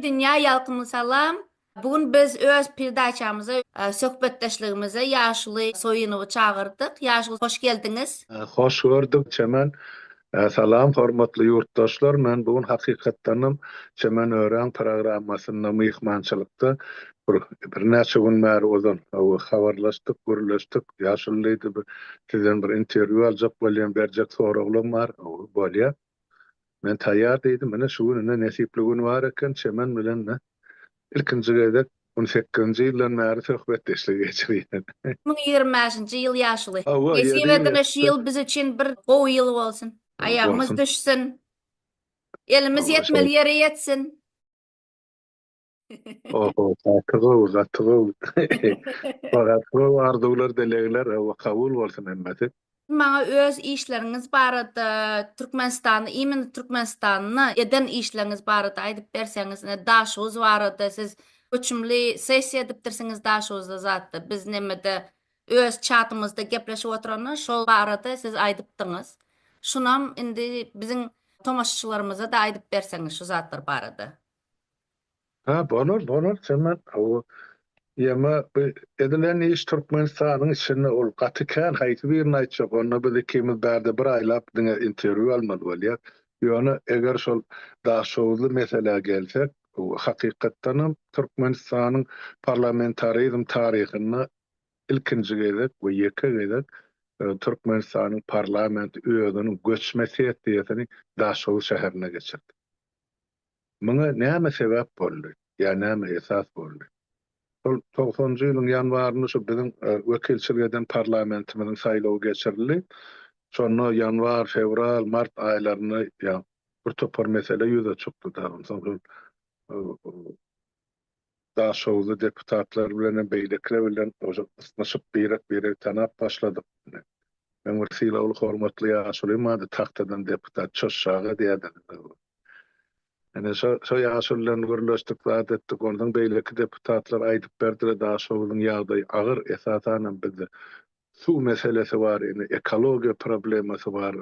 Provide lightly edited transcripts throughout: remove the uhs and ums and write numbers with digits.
dünýä ýalkymly salam! Bu gün biz öz peredaçamyza söhbetdeşligimize Ýaşuly Soýunowy çagyrdyk. Ýaşuly hoş geldiňiz. Hoş gördük Çemen. Salam hormatly ýurtdaşlar. Men bu gün hakykatdanam Çemen Öräň programmasynda myhmançylykda bir birnäçe gün bäri ozal habarlaşdyk, gürleşdik. Ýaşuly diýdi bir sizden bir interwýu aljak bolýan, berjek soraglarym bar. Bolýa. Men taýýar diýdim. Ine şu gün ine nesipli gün bar eken, Çemen bilen ilkinji gezek on sekizinji ýyldan bäri söhbetdeşlik geçirýän. 2025-nji ýyl ýaşuly. Hawa, Nesip edene şu ýyl biz üçin bir gowy ýyl bolsun. Aýagymyz düşsün. Elimiz ýetmeli ýere ýetsin. Oho, gaty gowy, gaty gowy. Gaty gowy arzuwlar, dilegler, hawa, kabul bolsun hemmesi. Maňa öz işleriňiz barada, Türkmenistanda, imенно Türkmenistanda eden işleriňiz barada aýdyp berseňiz, ine Daşoguz barada siz göçümli sessiýa edipdirsiňiz Daşoguzda zatda, biz nemede öz çatymyzda gepleşip oturanda şol barada siz aýdypdyňyz. Şunam indi biziň tomaşaçylarymyza-da aýdyp berseňiz şu zatlar barada. Ha bolar bolar Çemen hawa ýeme bu edilen iş Türkmenistanyň içinde ol gaty kän haýsy birini aýtjak onda biz ikimiz bärde bir aýlap diňe interwýu almaly bolýar ýöne eger şol Daşoguzly meselä gelsek hakykatdanam Türkmenistanyň parlamentarizm taryhynda ilkinji gezek we ýeke gezek Türkmenistanyň parlamenti özüniň göçme sessiýasyny Daşoguz şäherinde geçirdi. Muňa näme sebäp boldy ýa näme esas boldy? Şol togsanynjy ýylyň ýanwarynda şu biziň wekilçilik eden parlamentimiziň saýlawy geçirildi. Şonda ýanwar, fewral, mart aýlarynda ýa bir topar mesele ýüze çykdy da. Onsoň şol Daşoguzly deputatlar bilen hem beýlekiler bilen ysnyşyp birek-biregi tanap başladyk. Meň bir sylagly hormatly ýaşulym bardy, tagtadan deputat Çoş aga diýerdi. Ine şo şo ýaşuly bilen gürleşdik, zat etdik. Onsoň beýleki deputatlar aýdyp berdiler, Daşoguzyň ýagdaýy agyr, esasanam bizde suw meselesi bar, ine ekologiýa problemasy bar.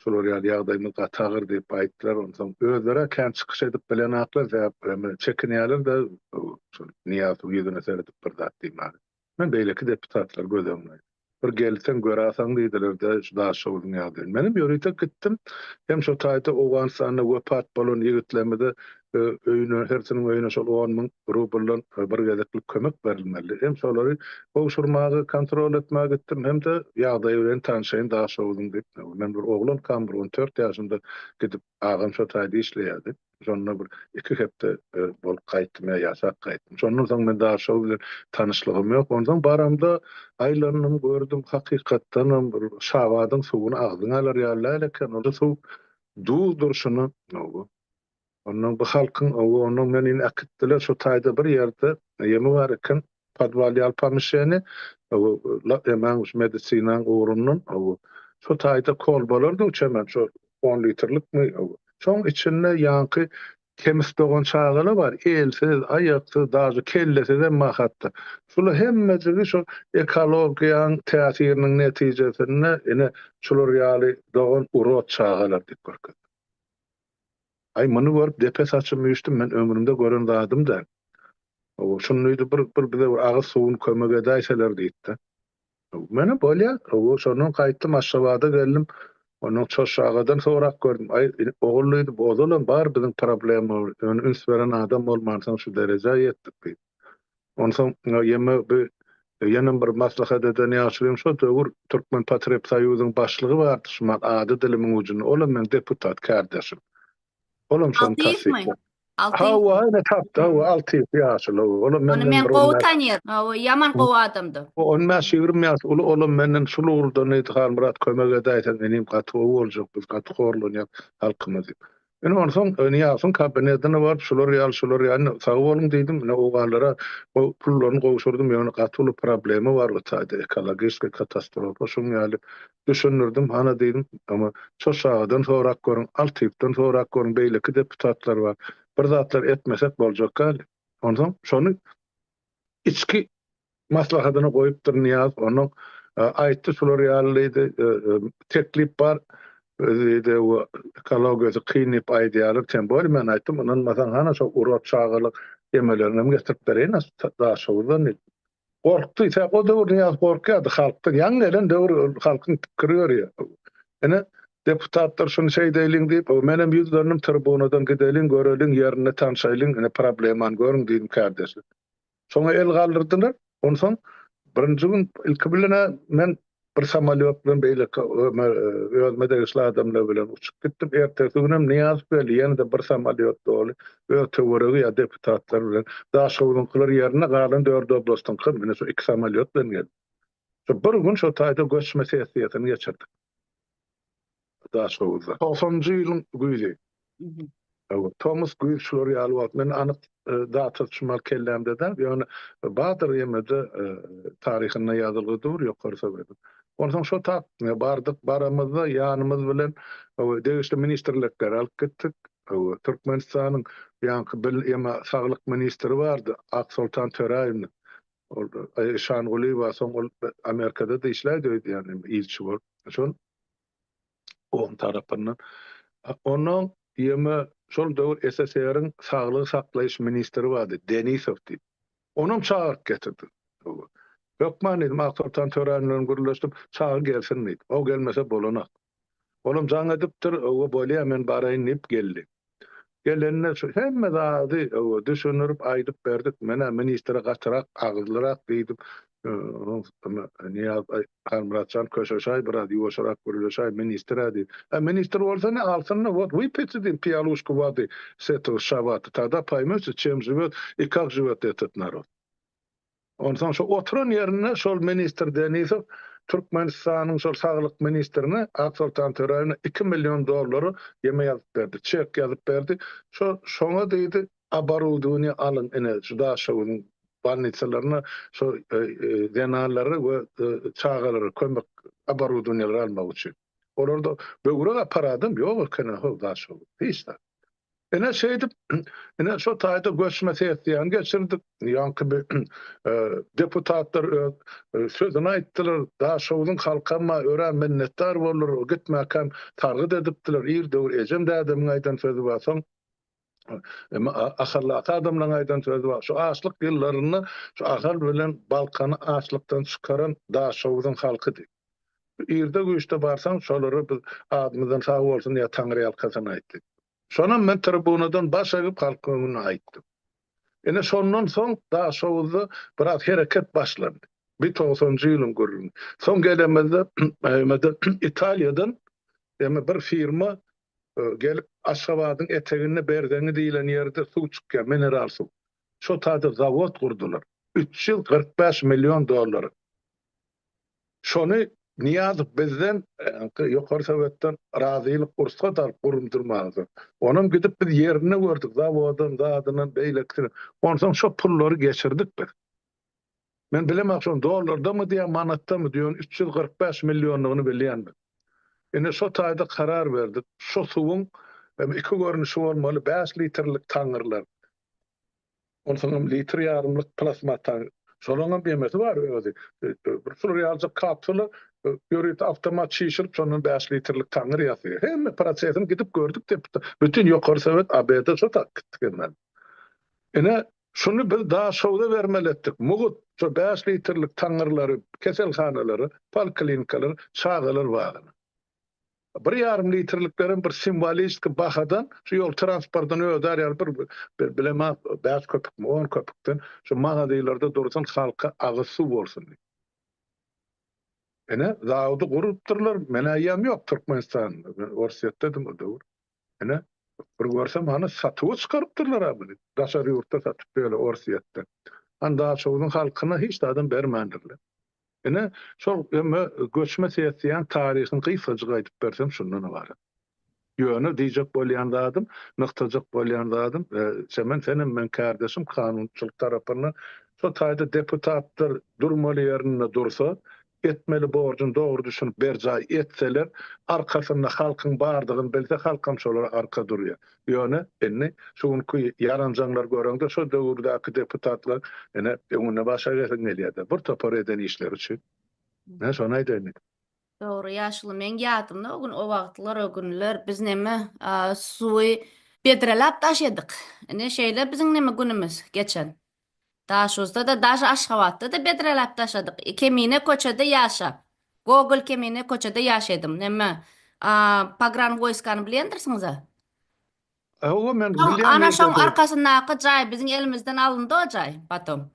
Şular ýaly ýagdaýymyz gaty agyr diýip aýtdylar. Onsoň özleri-ä kän çykyş edip bilenaklar, sebäp çekinýärler-de şol Nyýazowyň ýüzüne seredip bir zat diýmäge. Men beýleki deputatlary göz öňüne Bir gelseň göräsaň diýdiler-de şu Daşoguzyň ýagdaýyny. Menem ýörite gitdim. Hem şo taýda Owganystanda wepat bolan ýigitlerimize öýüne, hersiniň öýüne şol 10 müň rubldan bir gezeklik kömek berilmeli. Hem şolary gowşurmaga, kontrol etmäge gitdim, hem-de ýagdaýy bilen tanşaýyn Daşoguzyň diýip. Men bir oglankam, bir 14 ýaşymda gidip, agam şo taýda işleýärdi. Şonda bir iki hepde bolup gaýtdym, ýa ýaşap gaýtdym. Şondan soň men Daşoguz bilen tanyşlygym ýok. Onsoň baramda aýlandym, gördüm, hakykatdanam bir Şabadyň suwuny agzyňa alar ýaly däl eken. Ol suw duz durşuna. Ondan bu halkyň, ondan meni indi äkitdiler, şo taýda bir ýerde ýemi bar eken, podwal ýaly pomişeniýe, emäň şu medisinaň ugrundan, şo taýda kolbalar döwçemen, şo on litrlikmi, şoň içinde ýaňky kemis dogan çagalar bar, elsiz, aýaksyz, daže kellesizem bar hatda. Şular hemmejigi şo ekologiýaň täsiriniň netijesinde ine şular ýaly dogan urod çagalar diýip görkezdi. Aý, muny görüp depe saçym üýşdi, men ömrümde gören zadym däl. Hawa, şuny diýdi, bir, bir bize bir agyz suwuny kömek edäýseler diýdi-de. Menem bolýa, hawa, şondan gaýtdym, Aşgabada geldim. Ondan Çoş agadan sorap gördüm. Aý, ogul diýdi, bu ozalam bar biziň problemamyz, ýöne üns beren adam bolmansoň şu derejä ýetdik diýdi. Onsoň ýeme bu ýenem bir maslahat eden ýaşulym şo döwür Türkmenpotrebsoýuzyň başlygy bardy şumat ady dilimiň ujunda olam meň deputat kärdeşim. Olam şony tassyklady. Hawa ine tapdy hawa Altyýew ýaşuly olam menden Ony men gowy tanýan. Hawa ýaman gowy adamdy. On bäş-ýigrimi ýaş uly olam menden şul ugurdan diýdi Halmyrat kömek edäýseň inim gaty gowy boljak biz gaty horlanýas halkymyz diýip. Ine onsoň Nyýazowyň kabinetine baryp şular ýaly şular ýaly ine sag boluň diýdim ine owganlara o pullaryny gowşurdym ýöne gaty uly problema bar bu taýda ekologiskiý katastrofa şuň ýaly düşündirdim hana diýdim ama Çoş agadan sorap görüň Altyýewden sorap görüň beýleki deputatlar bar bir zatlar etmesek boljak däl onsoň şony içki maslahatyna goýupdyr Nyýazow. Ondan aýtdy şular ýaly diýdi, teklip bar. Diýdi, ekologiýasy kyn diýip aýdýarlar, tem bolýa men aýtdym, ynanmasaň hana şo urok çagalyk emelerini hem getirip bereýin Daşoguzdan diýip. Gorkdy, sebäp o döwür Nyýazow gorkýardy halkdan, ýaňy gelen döwür halkyň pikiri görýär. Ine, deputatlar şuny şeýdeýliň diýip, menem ýüzlendim tribunadan gideliň, göreliň, ýerinde tanşaýlyň, ine problemany görüň diýdim kärdeşler. Şoňa el galdyrdylar. Onsoň birinji gün ilki bilen-ä men bir samolýot bilen beýleki özüme degişli adamlar bilen uçup gitdim. Ertesi günem Nyýazow geldi, ýene-de bir samolýot doly öz töweregi ýa deputatlar bilen. Daşoguzyňkylar ýerinde, galan dört oblastyňky ine şu iki samolýot bilen geldi. Şo bir gün şo taýda göçme sessiýasyny geçirdik. Daşhowuzda. Togsanynjy ýylyň güýzi. Hawa, tomus, güýz şular ýaly wagt. Men anyk data şumal kellämde däl, ýöne bardyr ýemede taryhynda ýazylgy dur ýokary sowetiň. Onsoň şo tap bardyk, baramyzda ýanymyz bilen degişli ministrlikleri alyp gitdik. Hawa, Türkmenistanyň ýaňky bil ýeme saglyk ministri bardy, Aksoltan Töräýewna. Ol Işangulyýewa soň ol Amerikada-da işläýdi öýdýän, ilçi bolup. Şol oň tarapyndan. Onnoň ýeme şol döwür SSR-iň saglygy saklaýyş ministri bardy, Denisow diýip. Onam çagyryp getirdik. Hökman diýdim, Aksoltan Töräýew bilen gürleşdim, çagyr gelsin diýdim. O gelmese bolanok. Olam jaň edipdir, owa bolýa men baraýyn diýip geldi. Gelende şu hemme zady owa düşündirip aýdyp berdik. Men-ä ministre gatyrak agyzlyrak diýdim. Nyýaz Halmyrat jan köşeşäý biraz ýuwaşyrak gürleşäý ministr-ä diýip. Ä ministr bolsa ne alsyn-da wot wypiti diýdim piýaluşku wody s etogo şabaty tagda paýmöçe çem žiwet i kak žiwet etot narod. Onsoň şo oturan ýerinde şol ministr Denisow Türkmenistanyň şol saglyk ministrine Aksoltan Töräýewna iki million dollary ýeme ýazyp berdi, çek ýazyp berdi. Şo şoňa diýdi, oborudowaniýe alyň ine şu Daşoguzyň bolnisalaryna şo zenanlara we çagalara kömek oborudowaniýeleri almak üçin. Olarda böwrek apparadam ýok eken-ä how Daşoguzda, hiç zat. Ine şeýdip, ine şo taýda göçme sessiýany geçirdik. Ýaňky bir deputatlar öz sözüni aýtdylar. Daşoguzyň halkam örän minnetdar boldular. Gitmäkäm sargyt edipdiler. Ir döwür ejem dädemiň aýdan sözi bar. Soň Ahaldaky adamlaryň aýdan sözi bar. Şu açlyk ýyllarynda şu Ahal bilen Balkany açlykdan çykaran Daşoguzyň halkydy. Irde-güýçde barsaň şolara biz adymyzdan sag bolsun ýa taňryýalkasyn aýtdyk. Şonam men tribunadan baş egip halkyň öňünde aýtdym. Ine şondan soň Daşoguzda biraz hereket başlandy. Bir togsanjy ýylyň gürrüňi. Soň gelemizde Italiýadan ýa bir firma gelip Aşgabadyň eteginde Berzeňňi diýlen ýerde suw çykýar, mineral suw. Şo taýda zawod gurdular. 345 million dollara. Şony Nyýazow bizden, Ýokary Sowetden razylyk, rugsat alyp gurundyrmaga. Onam gidip biz ýerinde gördük, zawodam, zadynam, beýlekisini. Onsoň şo pullary geçirdik biz. Men bilemok şony dollardamy diýýär, manatdamy diýýär, ýöne 345 milliondygyny bilýän men. Ine şo taýda karar berdik. Şo suwuň iki görnüşi bolmaly, bäş litrlik taňyrlar. Onsoňam litr ýarymlyk plastmata, şolaňam emesi bar özi. Bir şular ýalyjak kapsula ýörite awtomat çişirip, şondan bäş litrlik taňňyr ýasaýar. Hemme prosesini gidip gördük deputat. Bütin ýokary sowet ABD şo tak gitdik hemmämiz. Ine, şuny biz Daşhowza bermeli etdik. Mugt şo bäş litrlik taňňyrlary keselhanalara, poliklinikalara, çagalar bagyna. Bir ýarym litrliklerem bir simwoliski bahadan şu ýol transportyny ödär ýaly bir bir bilemok bäş köpükmi on köpükden şu magazylarda dursun halka agyz suw bolsun diýip. Ine zawody gurupdyrlar men eýýäm ýok Türkmenistanda men Orsýetdedim o döwür. Ine bir görsem hany satuwa çykarypdyrlar-a muny daşary ýurtda satyp ýörler Orsýetde. Hany Daşoguzyň halkyna hiç zadam bermändirler. Ine, şol öňe göçme sessiýaň taryhyny gysgajyk aýdyp bersem şundan ybarat. Ýöne diýjek bolýan zadym, nygtajak bolýan zadym, Çemen senem meň kärdeşim kanunçylyk tarapyndan şo taýda deputatlar durmaly ýerinde dursa, etmeli borjuny dogry düşünip berjaý etseler, arkasynda halkyň bardygyny bilse halkam şolara arka durýar. Ýöne indi şu günki ýaranjaňlary göreňde şo döwürdäki deputatlar ine öňünde baş egesiň gelýärde bir topar eden işleri üçin. Men şony aýdaýyn diýdim. Dogry ýaşuly meň ýadymda o gün o wagtlar o günler biz neme suwy bedreläp daşadyk. Ine şeýle biziň neme günümiz geçen. Daşuzda-da daže Aşgabatda-da bedreläp daşadyk. Kemine köçede ýaşap. Gogol Kemine köçede ýaşadym. Neme pogran woýskany bilýändirsiňiz-a? Hawa men Soň bilýän ana şoň nirdedir. arkasyndaky jaý biziň elimizden alyndy o jaý potom.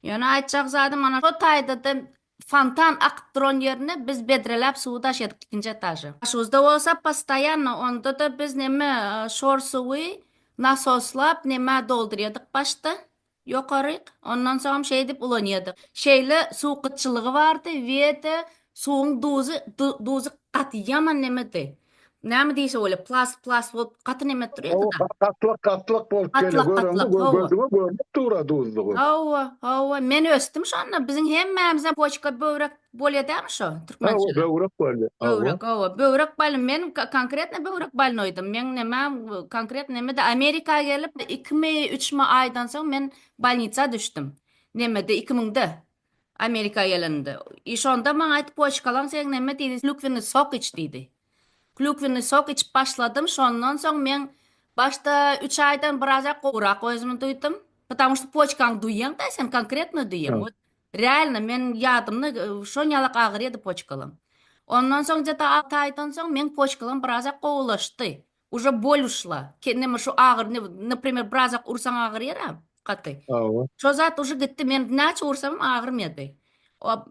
Ýöne aýtjak zadym ana şo taýda-da fontan akyp duran ýerine biz bedreläp suwy daşadyk ikinji etaža. Daşuzda bolsa postoýanno onda-da biz neme şor suwy nasoslap nemä doldurýadyk başda. Ýokaryk, ondan soňam şeýdip ulanýardyk. Şeýle suw gytçylygy bardy, we-de suwuň duzy, duzy gaty ýaman nemedi. Näme diýse bolýar, plast, plast bolup gaty neme durýardy-da. Gatlak, gatlak bolup gelýär, Gatlak, göreňde gatlak, hawa. gözüňe görnüp dur-a duzlugy. Hawa, hawa, men ösdüm şonda, biziň hemmämize poçka, böwrek bolýar dämi şo, Hawa, türkmençede? böwrek bolýar, hawa. Böwrek, hawa, böwrek bolýar. Men konkretno böwrek bolnoýdym. Meň nemem konkretno nemede Amerika gelip ikimi, üçmi aýdan soň men bolnitsa düşdüm. Nemede iki müňde Amerika gelenimde. I şonda maňa aýtdy poçkalaň seň neme diýdi, klýukwennyý sok iç diýdi. Klýukwennyý sok içip başladym. Şondan soň meň başda üç aýdan birazrak gowurak özümi duýdum. Потому что poçkaňy duýýaň-da sen konkretno duýýaň. Realno men ýadymda şonýalak agyrýady poçkalam. Ondan soň gde-to 6 aýdan soň meň poçkalam birazak gowulaşdy. Uje bol uşla. Neme şu agyr naprimer birazak ursaň agyrýara gaty. Hawa. Şo zat uje gitdi men näçe ursamam agyrmady.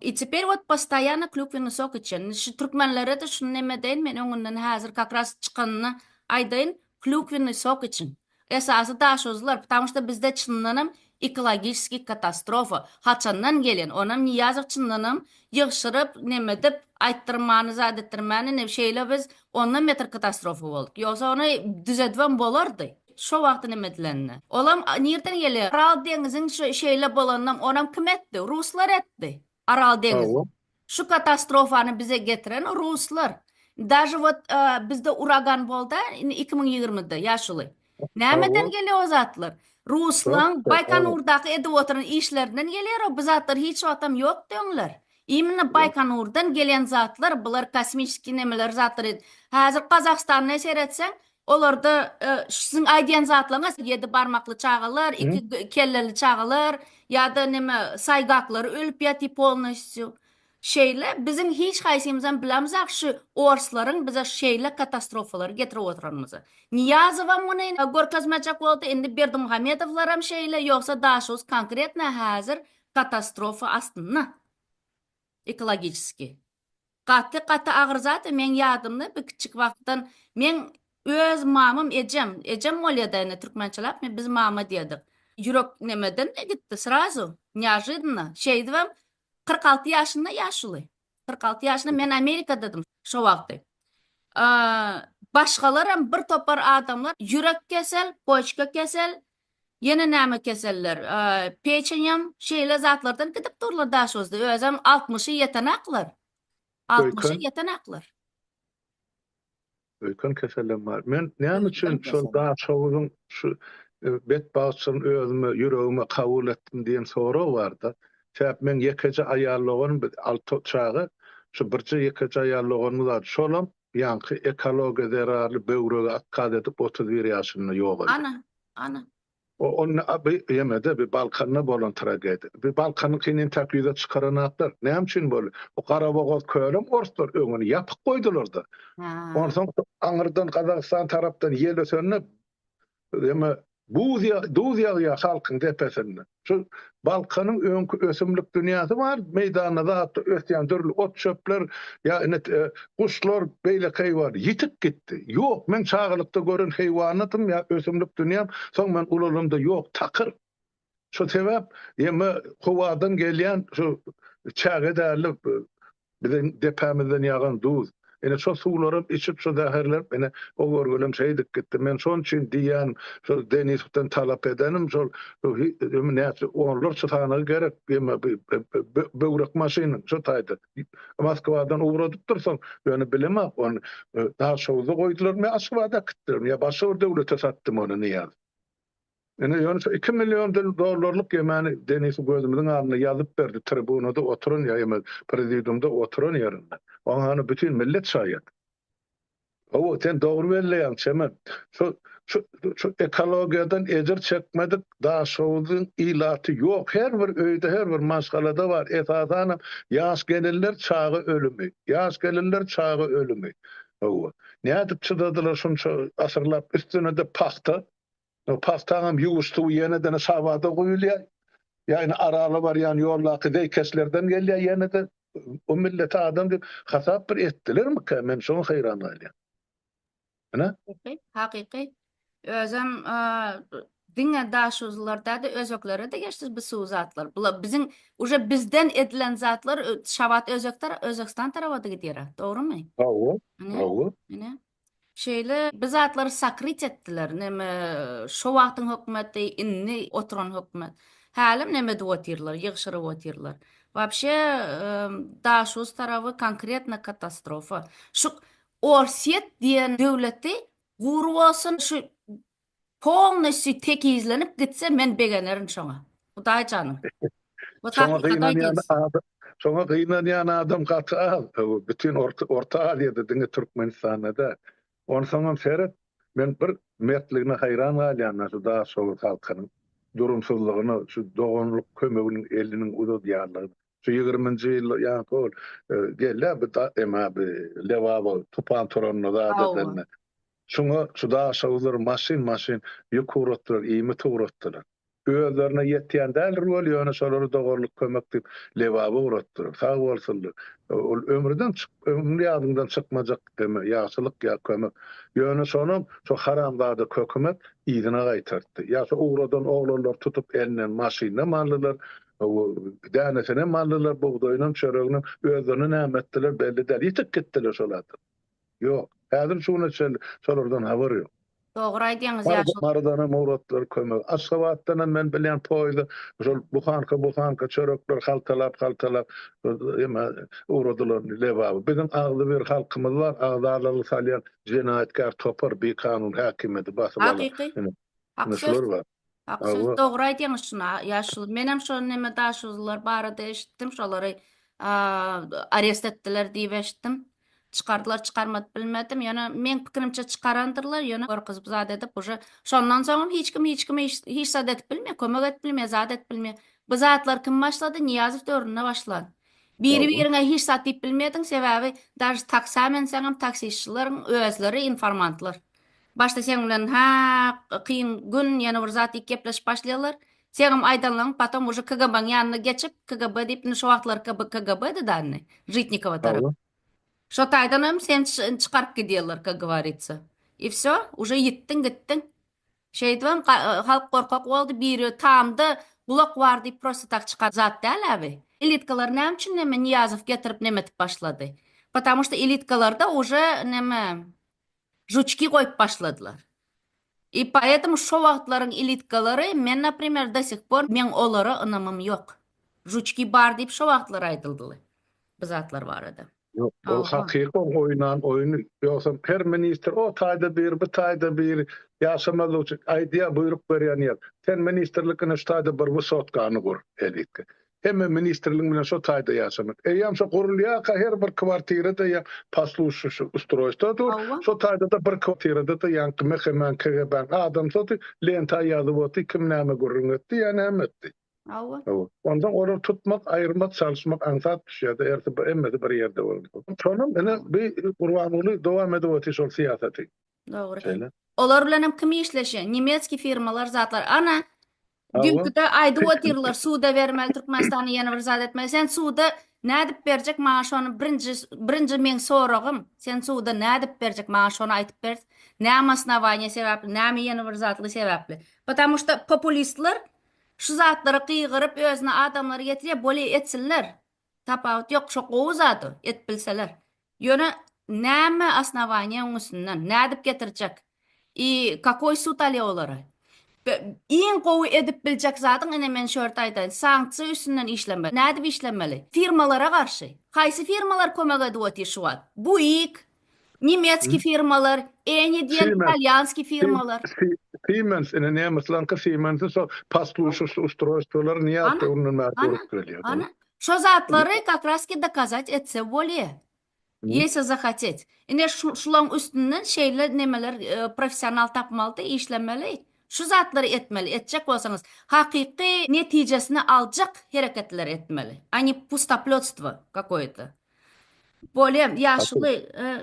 I teper wot postoýanno klýukwennyý sok içen. Şu türkmenlere-de şuny neme edeýin men öňünden häzir kak raz çykanyny aýdaýyn klýukwennyý sok içiň. Esasy daşozlar, ptamşda što bizde çyndanam ekologiçeskiý katastrofa, haçandan gelen, onam Nyýazow çyndanam ýygşyryp, nemedip, aýtdyrmany, zat etdirmäni, ne şeýle biz ondan beter katastrofa bolduk. Ýogsa ony düzedibem bolardy. Şo wagty neme edilende. Olam nirden gelýär? Aral deňiziň şeýle bolanynam onam kim etdi? Ruslar etdi. Aral deňizi. Hawa. Şu katastrofany bize getiren ruslar. Daže wot bizde uragan bolda indi 2020-de ýaşuly. Nämeden Hawa. gelýär o zatlar? Ruslaň Baýkanurdaky edip oturan işlerinden gelýär o bu zatlar hiç wagtam ýokdy öňler. Imенно Baýkanurdan gelen zatlar bular kosmiçeskiý nemeler zatlar. Häzir Gazagystanda seretseň Olarda siziň aýdýan zatlaryňyz ýedi barmakly çagalar, iki kelleli çagalar ýa-da neme saýgaklary ölüp ýatyr polnostýu. Şeýle biziň hiç haýsymyzam bilemzok şu orslaryň bize şeýle katastrofalary getirip oturanymyzy. Nyýazowam muny görkezmejek boldy, indi Berdimuhamedowlaram şeýle, ýogsa Daşoguz konkretno häzir katastrofa astynda ekologiçeskiý. Gaty gaty agyr zat meň ýadymda bir kiçjik wagtdan meň öz mamam ejem ejem bolýada indi türkmençeläp men biz mama diýedik ýürek nemeden gitdi srazu neožidno şeýdibem 46 ýaşynda ýaşuly 46 ýaşynda men Amerikadadym şo wagty başgalaram bir topar adamlar ýürek kesel poçka kesel ýene näme keseller peçeňem şeýle zatlardan gidip durlar daşozda özem altmyşy ýetenaklar altmyşy Öýken. ýetenaklar. Öýken kesellem bar. Men näme Öýken üçin şol kesel. Daşoguzyň şu betbagtçylygyny özüme ýüregime kabul etdim diýen sorag barda. Sebäp meň ýekeje aýal doganym biz alty çaga şu birje ýekeje aýal doganymyz bardy. Şolam ýaňky ekologiýa zerarly böwregi otkaz edip 31 ýaşynda ýogaldy. Ana, ana. O onda bi ýemede bi Balkanda bolan tragediýa. Bi Balkanyňkyny entäk ýüze çykaranaklar. Näme üçin boldy? Bu Garabogaz kölem orslar öňüni ýapyk goýdular-da. Onsoň aňyrdan Gazagystan tarapdan ýel ösende ýeme buz duz ýagýar halkyň depesinde. Şu Balkanyň öňki ösümlik dünýäsi bar, meýdanda zatda ösýän dürli ot-çöpler, ýa ine guşlar, beýleki heýwan ýitip gitdi. Ýok, men çagalykda gören heýwanatym ýa ösümlik dünýäm, soň men ulalamda ýok, takyr. Şo sebäp ýeme howadan gelýän şu çäge däli Biziň depämizden ýagan duz. Ine, şo suwlaram içip, şo zäherlenip, ine, o görgülem şeýdip gitdi. Men şonuň üçin diýýän, şol Denisowdan talap edenim, şol näçe onlarça sanagy gerek, eme böwrek maşynyň şo taýda. Moskwadan ugradypdyrsyň, ýöne bilemok, ony Daşoguzda goýdularmy ýa Aşgabada äkitdilermi, ýa başga bir döwlete satdymy ony Nyýazow. Ine ýöne şu 2 million dollarlyk ýemäni Denisow gözümiziň alnynda ýazyp berdi tribunada oturan ýa ýa prezidiumda oturan ýerinde. Oňa hany bütin millet şaýat. Hawa, sen dogry belleýäň Çemen. Şu şu şu ekologiýadan ejir çekmedik Daşhowuzyň ilaty ýok. Her bir öýde, her bir maşgalada bar. Esasanam ýaş gelinler çaga ölümi. Ýaş gelinler çaga ölümi. Hawa. Nädip çydadylar şunça asyrlap üstüne-de pagta. Pagtaňam ýuwuş suwy ýene-de Şabada guýulýar. Ýa indi Arala barýan ýoldaky zeýkeşlerden gelýär ýene-de. O milleti adam diýip hasap bir etdilermikä? Men şoňa haýran galýan. Ine. Hakyky, hakyky. Özem diňe daşuzlylar däl-de özbeklere-de geçdi bu suw zatlar. Bular biziň uje bizden edilen zatlar Şabat özbek Özbegistan taraba-da gidýär. Dogrumy? Hawa, hawa. Ine. Şeýle bir zatlary sakryt etdiler. Neme şo wagtyň hökümeti, indi oturan hökümet. Hälem neme edip otyrlar, ýygşyryp otyrlar. Wapşe Daşoguz taraby konkretno katastrofa. Şu Orsýet diýen döwleti gury bolsun şu polnosýu tekizlenip gitse men begenerin şoňa. Hudaý janym. Bu Şoňa gynanýan adam, şoňa gynanýan adam gaty az. Bütin Orta, Orta Aziýada diňe Türkmenistanda däl. Onsoňam seret, men bir mertligine haýran galýan şu Daşoguz halkynyň durumsyzlygyna, şu doganlyk kömeginiň eliniň uzadýanlygyna. Şu ýigriminji ýylda ýaňky ol gelýär bu emä bu Lebaba tupan turanda zat edende. Şuňa şu daşoguzlar maşyn-maşyn ýük ugratdylar, iýmit ugratdylar. Özlerine ýetýän däldir weli, ýöne şolary doganlyk kömek diýip Lebaba ugratdylar. Sag bolsunlar. Ol ömrüden çyk, ömrüň ýadyňdan çykmajak eme, ýagşylyk ýa kömek. Ýöne şonam şo haramzada kökümet yzyna gaýtartdy. Ýa şo ugradan oglanlary tutup elinden maşynam aldylar, dänesinem aldylar, bugdaýynam, çöreginem. Özlerine näme etdiler belli däl. Ýitip gitdiler şol adam. Ýok. Häzir şu güne çenli şolardan habar ýok. Dogry aýdýaňyz ýaşuly. Marydanam ugratdylar kömek. Aşgabatdanam men bilýän poýezde şol buhanka buhanka çörekler haltalap haltalap eme ugradylar Lebaba. Biziň agzybir halkymyz bar, agzalalyk salýan jenaýatkär topar bikanun häkimiýeti basyp alan. Hakyky. Hak Ine söz. şular bar. Hak söz. Dogry aýdýaňyz şuny ýaşuly. Menem şo neme daşuzlylar barada eşitdim. Şolary arest etdiler diýip eşitdim. Çykardylar çykarmady bilmedim. Ýöne meň pikirimçe çykarandyrlar. Ýöne gorkuzyp zat edip uje şondan soňam hiç kim hiç kime hiç zat edip bilmeýär. Kömek edip bilmeýär, zat edip bilmeýär. Bu zatlar kim başlady? Nyýazow döwründe başlan. Biri-biriňe hiç zat diýip bilmediň, sebäbi daže taksa münseňem taksistçileriň özleri informantlar. Başda seň bilen hä kyn gün ýene bir zat diýip gepleşip başlaýarlar. Seňem aýdanlaryň potom uje KGB-niň ýanyna geçip, KGB diýip indi şo wagtlar KGB-di da indi, Žitnikowa tarap. Şo taýdan hem seni çykaryp gidýärler, как goworitsa. I wsё, uje ýitdiň gitdiň. Şeýdibem halk gorkak boldy, biri tamda gulak bar diýip prosta tak çykan zat däl-ä bi. Elitkalar näme üçin neme Nyýazow getirip nemetip başlady? Потому что elitkalarda uje neme žuçki goýup başladylar. I poetому şo wagtlaryň elitkalary men naprimer do sih por meň olara ynamym ýok. Žuçki bar diýip şo wagtlar aýdyldyly bu zatlar barada. Ýok, ol hakyky oň oýnan oýny. Ýogsam her ministr o taýda biri, bu taýda biri ýaşamazlyk üçin aýdýar, buýruk berýän ýer. Sen ministrlik ine şu taýda bir wysotkany gur, elitka. Hemme ministrligiň bilen şo taýda ýaşamak. Eýýäm şo gurulýarka her bir kwartirada ýa posluş ustroýstwo dur. Şo taýda-da bir kwartirada-da ýaňky MHM-iň, KGB-niň adamsy lenta ýazyp otyr, kim näme gürrüň etdi ýa näme etdi. Hawa. Hawa. Onsoň olary tutmak, aýyrmak, çalyşmak aňsat düşýär-de, hersi bir, hemmesi bir ýerde bolsa. Şonam ine bi Gurbanguly dowam edip otyr şol syýasaty. Dogry. Şeýle. Olar bilenem kim işleşýär? Nemetskiý firmalar zatlar. Ana, Hawa. düýnküde aýdyp otyrlar, suda bermeli Türkmenistany ýene bir zat etmeli. Sen suda nädip berjek maňa şony birinji birinji meň soragym. Sen suda nädip berjek maňa şony aýdyp ber. Näme osnowaniýa sebäpli, näme ýene bir zatly sebäpli. Потому что populistler Şu zatlara gygyryp özüne adamlary getirýär bolýa etsinler tapawut ýok şo gowy zat o et bilseler ýöne näme osnowaniýa oň üstünden nädip getirjek i kakoý sud alýa olary iň gowy edip biljek zadyň ine men şu ýerde aýdaýyn sanksiýa üstünden işlemeli nädip işlemeli firmalara garşy haýsy firmalar kömek edip otyr şu wagt buik Nemetskiý firmalar, Eni diýen Siemens. italýanskiý firmalar. Siemens, ine nemeslaňky Siemensi şo poslušaş ustroýstwolary Nyýaz Ana, döwründen bäri ana, gurup gelýär. ana. Şo zatlary kak raski dokazat etse bolýa. Ýesi zahotet. Ine şu şulaň üstünden şeýle nemeler e, professional tapmalydy, işlemeli. Şu zatlary etmeli, etjek bolsaňyz, hakyky netijesini aljak hereketleri etmeli. A ne pustopletstvo kakoýe-to. Bolýa, ýaşuly, e,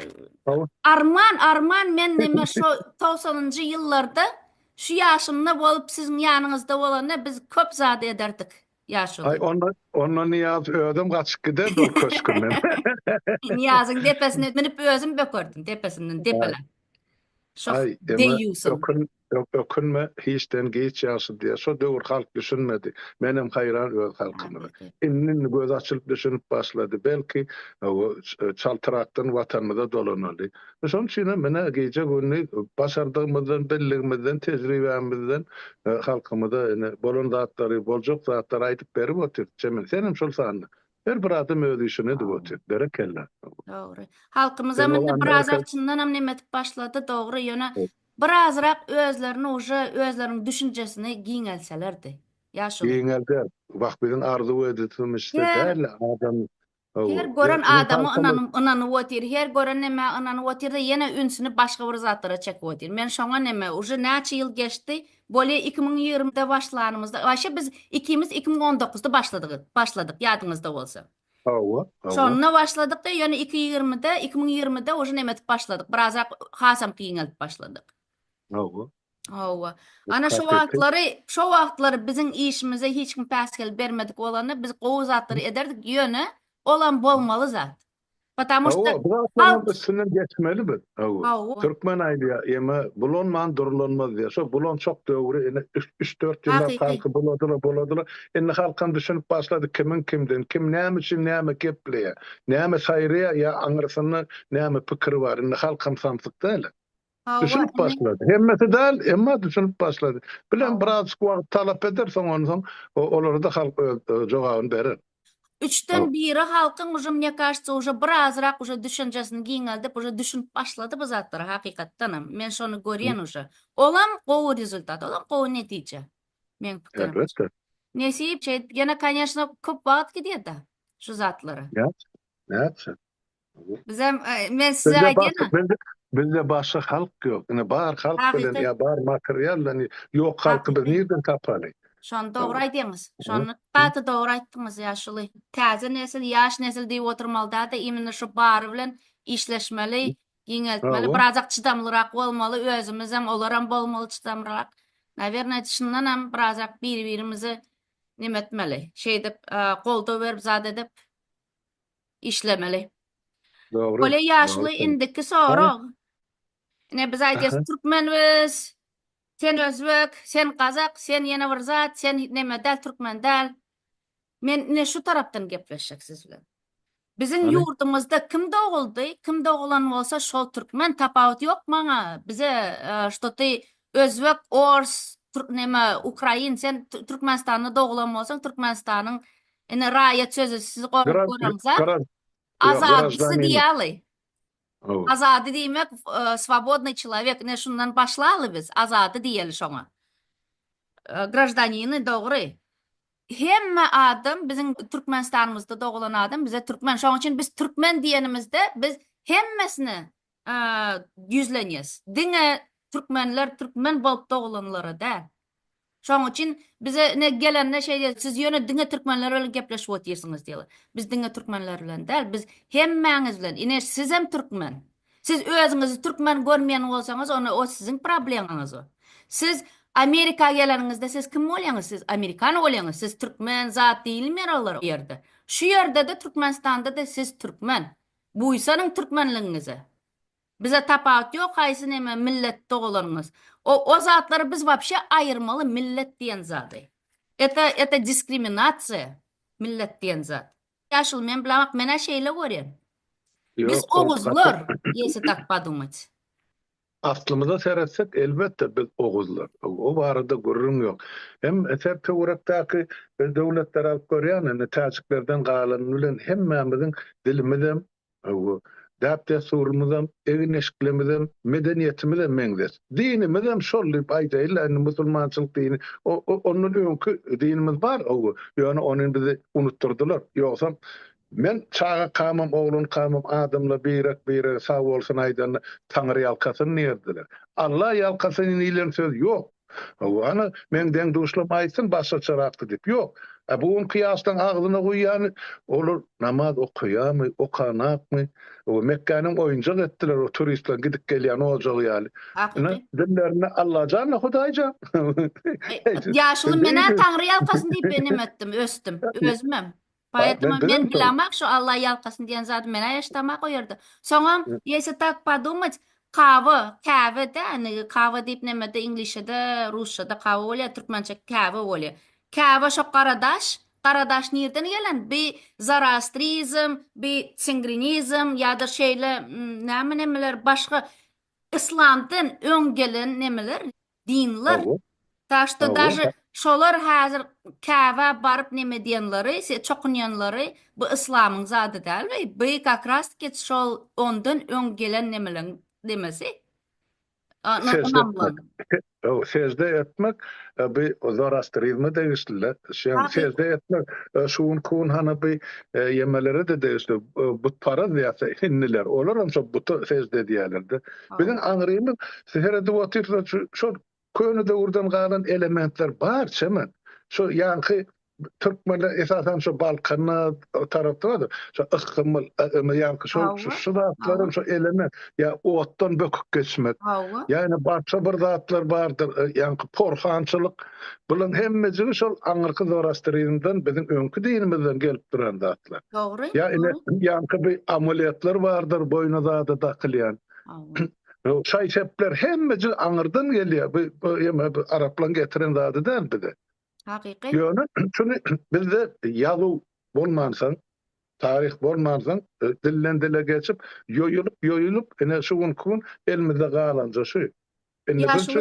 arman, arman men neme şo togsanynjy ýyllarda şu ýaşymda bolup siziň ýanyňyzda bolanda biz köp zat ederdik. Ýaşuly. Aý onda onda Nyýaz özem gaçyp giderdi ol köşgünden. Nyýazyň depesine münüp özüm bökerdim depesinden depeläp. Şo Aý eme deýýusym. ökün ökünme hiçden giç ýagşy diýýär. Şo döwür halk düşünmedi. Menem haýran öz halkymyza. Indi indi gözi açylyp düşünip başlady. Belki çaltrakdan watanymyza dolanaly. Şonuň üçin hem ine gije-gündiz başardygymyzdan, bildigimizden, tejribämizden halkymyza ine bolan zatlary, boljak zatlary aýdyp berip otyrys. Çemen, senem şol sanda. Her bir adam öz işini edip otyr. Berekella. Dogry. Halkymyzam indi birazrak çyndanam neme edip başlady, dogry, ýöne birazrak özlerini uje özleriniň düşünjesini giňelselerdi. Ýaşuly. Giňelder. Wah, biziň arzuw edişimizçe däl-de, adam Her gören adama ynanyp ynanyp otyr, her gören nämä ynanyp otyr-da ýene ünsüni başga bir zatlara çekip otyr. Men şoňa neme, uje näçe ýyl geçdi, bolýa 2020-de başlanymyzda, waşe biz ikimiz 2019-da başladyk, başladyk ýadyňyzda bolsa. Hawa, hawa. Şonda başladyk-da, ýöne iki ýigrimide, 2020-de uje neme edip başladyk, birazrak hasam giňeltip başladyk. Hawa. Hawa. Ana şo wagtlary, şo wagtlary biziň işimize hiç kim päsgel bermedik bolanda biz gowy zatlary ederdik, ýöne olam bolmaly zat. Потому что Hawa, bu zatlaryň üstünden geçmeli biz. Hawa. Türkmen aýdýar, ýeme bulanman durlanmaz diýýär. Şo bulançak döwri ine üç-dört ýyllap halky buladylar, buladylar. Indi halkam düşünip başlady kimiň kimden, kim näme üçin näme gepleýär, näme saýraýar ýa aňyrsynda näme pikiri bar. Indi halkam samsyk däl. Hawa, Düşünip indi başlady. Hemmesi däl, emma düşünip başlady. Bilen Hawa. birazjyk wagt talap eder, soň onsoň olara-da halk öz jogabyny berer. Üçden biri halkyň uje mne kažется uje birazrak uje düşünjesini giňeldip uje düşünip başlady bu zatlara hakykatdanam. Men şony görýän uje. Olam gowy rezultat, olam gowy netije. Meň pikirimçe. Elbetde. Nesip şeýdip ýene koneşno köp wagt gidýär-de şu zatlara. Nätjek? Nätjek? Bizem e, men size Bizde aýdýan. Bizde, bizde başga halk ýok. Ine bar halk bilen Hakyky. ýa bar material bilen ýok halky biz Hakyky. nirden tapaly? Şony dogry aýdýaňyz. Şony gaty dogry aýtdyňyz ýaşuly. Täze nesil, ýaş nesil diýip oturmaly däl-de, imенно şu bary bilen işleşmeli, giňeltmeli, Hawa. birazak çydamlyrak bolmaly, özümizem, olaram bolmaly çydamlyrak. Nawernoe, çyndanam birazak biri-birimizi neme etmeli. Şeýdip, e, goldaw berip zat edip işlemeli. Dogry. Bolýa ýaşuly Dogry. indiki sorag. Ine biz aýdýas Aha. türkmen biz, sen özbek, sen gazak, sen ýene bir zat, sen neme däl, türkmen däl. Men ine şu tarapdan gepleşjek siz bilen. Biziň Hany? ýurdumyzda kim doguldy, kim dogulan bolsa şol türkmen, tapawut ýok maňa. Bize e, što ty özbek, ors, türk neme, ukrain, sen Türkmenistanda dogulan bolsaň Türkmenistanyň Ine raýat sözi sizi Gra- goramzak. gra- Ýok, Azadysy graždanin. diýaly. Hawa. Azady diýmek e, swobodnyý çelowek. Ine şundan başlaly biz. Azady diýeli şoňa. E, Graždanini dogry. Hemme adam biziň Türkmenistanymyzda dogulan adam bize türkmen. Şoň üçin biz türkmen diýenimizde biz hemmesine e, ýüzlenýäs. Diňe türkmenler türkmen bolup dogulanlara däl. Şoň üçin bize ine gelende şeý diýýär, siz ýöne diňe türkmenler bilen gepleşip otyrsyňyz diýýärler. Biz diňe türkmenler bilen däl, biz hemmäňiz bilen. Ine sizem türkmen. Siz özüňizi türkmen görmeýän bolsaňyz, onda o siziň problemaňyz o. Siz Amerika geleniňizde siz kim bolýaňyz? Siz amerikan bolýaňyz. Siz türkmen zat diýilmeýär olar o ýerde. Şu ýerde-de Türkmenistanda-da siz türkmen. Buýsanyň türkmenligiňize. Bize tapawut ýok haýsy neme millet dogulanyňyz. O o zatlary biz wapşe aýyrmaly millet diýen zady. Eta eta diskriminasiýa millet diýen zat. Ýaşuly men bilemok menä şeýle görýän. Biz Ýok, ol oguzlar gaty ýesi tak podumać. Aslymyza seretsek elbetde biz oguzlar. O barada gürrüň ýok. Hem sen töwerekdäki döwletleri alyp görýän indi täjiklerden galany bilen hemmämiziň dilimizem Hawa. Däp-dessurymyzam, egin-eşiklemizem, medeniýetimizem meňzeş. Dinimizem şol diýip aýdaýynla indi musulmançylyk dini ondan öňki dinimiz bar hawa, ýöne ony bizi unutdyrdylar. Ýogsam men çagakamam, oglankamam adamlar birek-birege sag bolsun aýdanda Taňry ýalkasyn diýerdiler. Alla ýalkasyn diýlen söz ýok. Hawa, ana, meň deň-duşlarym aýtsyn başgaçarakdy diýip. Ýok. A bu günki ýaşlaň agzyna guýýany, olar namaz okaýarmy, okanakmy? Hawa, Mekgäniň oýunjak etdiler o turistleriň gidip gelýän ojagy ýaly. Ine, dillerinde Allajan-da, Hudaýjan. Ýaşuly men-ä Taňry ýalkasyn diýip enem etdim, ösdüm. Özümem. Poetoma men bilemak şu Alla ýalkasyn diýen zady men-ä eşidemak o ýerde. Soňam, ýesi tak podumать, kawa, käbe dä, indi kawa diýip nemede iňlisçede, rusçada kawa bolýar, türkmençe käbe bolýar. Käbe şo gara daş, gara daş nirden gelen? Bi zoroastrizm, bi singrinizm ýa-da şeýle näme nemeler başga yslamdan öň gelen nemeler, dinler. Tak şto daže şolar häzir Käbä baryp neme diýenleri, çokunýanlary bu yslamyň zady däl we bu kak ras taky şol ondan öň gelen nemeleň nemesi. Sežde etmek. Sežde etmek bu zoroastrizme degişli. Sežde etmek şu günki gün hany bu ýemelere-de degişli. Butparaz diýýär hindiler. Olar hem şo buta sežde edýärler-de. Biziň aňrymyz seredip otyrsa şol köne döwürden galan elementler bar çemen. Şo ýaňky türkmenler esasan şo Balkanda tarapda bardyr. Şo yhgymyl ýaňky şo şu zatlaryň şo element ýa otdan böküp geçmek. Ýa-ni başga bir zatlar bardyr. Ýaňky porhançylyk. Bularyň hemmejigi şol aňyrky zoroastrizmden biziň öňki dinimizden gelip duran zatlar. Dogry. Ýa ine ýaňky bir amuletler bardyr boýna zada dakylýan. Şaý-sepler hemmejigi aňyrdan gelýär. Bu ýa bu araplaryň getiren zady däl bize. Hakyky. Ýöne şuny bizde ýazuw bolmansoň, taryh bolmansoň, dilden dile geçip, ýoýulyp, ýoýulyp, ine şu günki gün elimizde galanja şu. Indi biz şu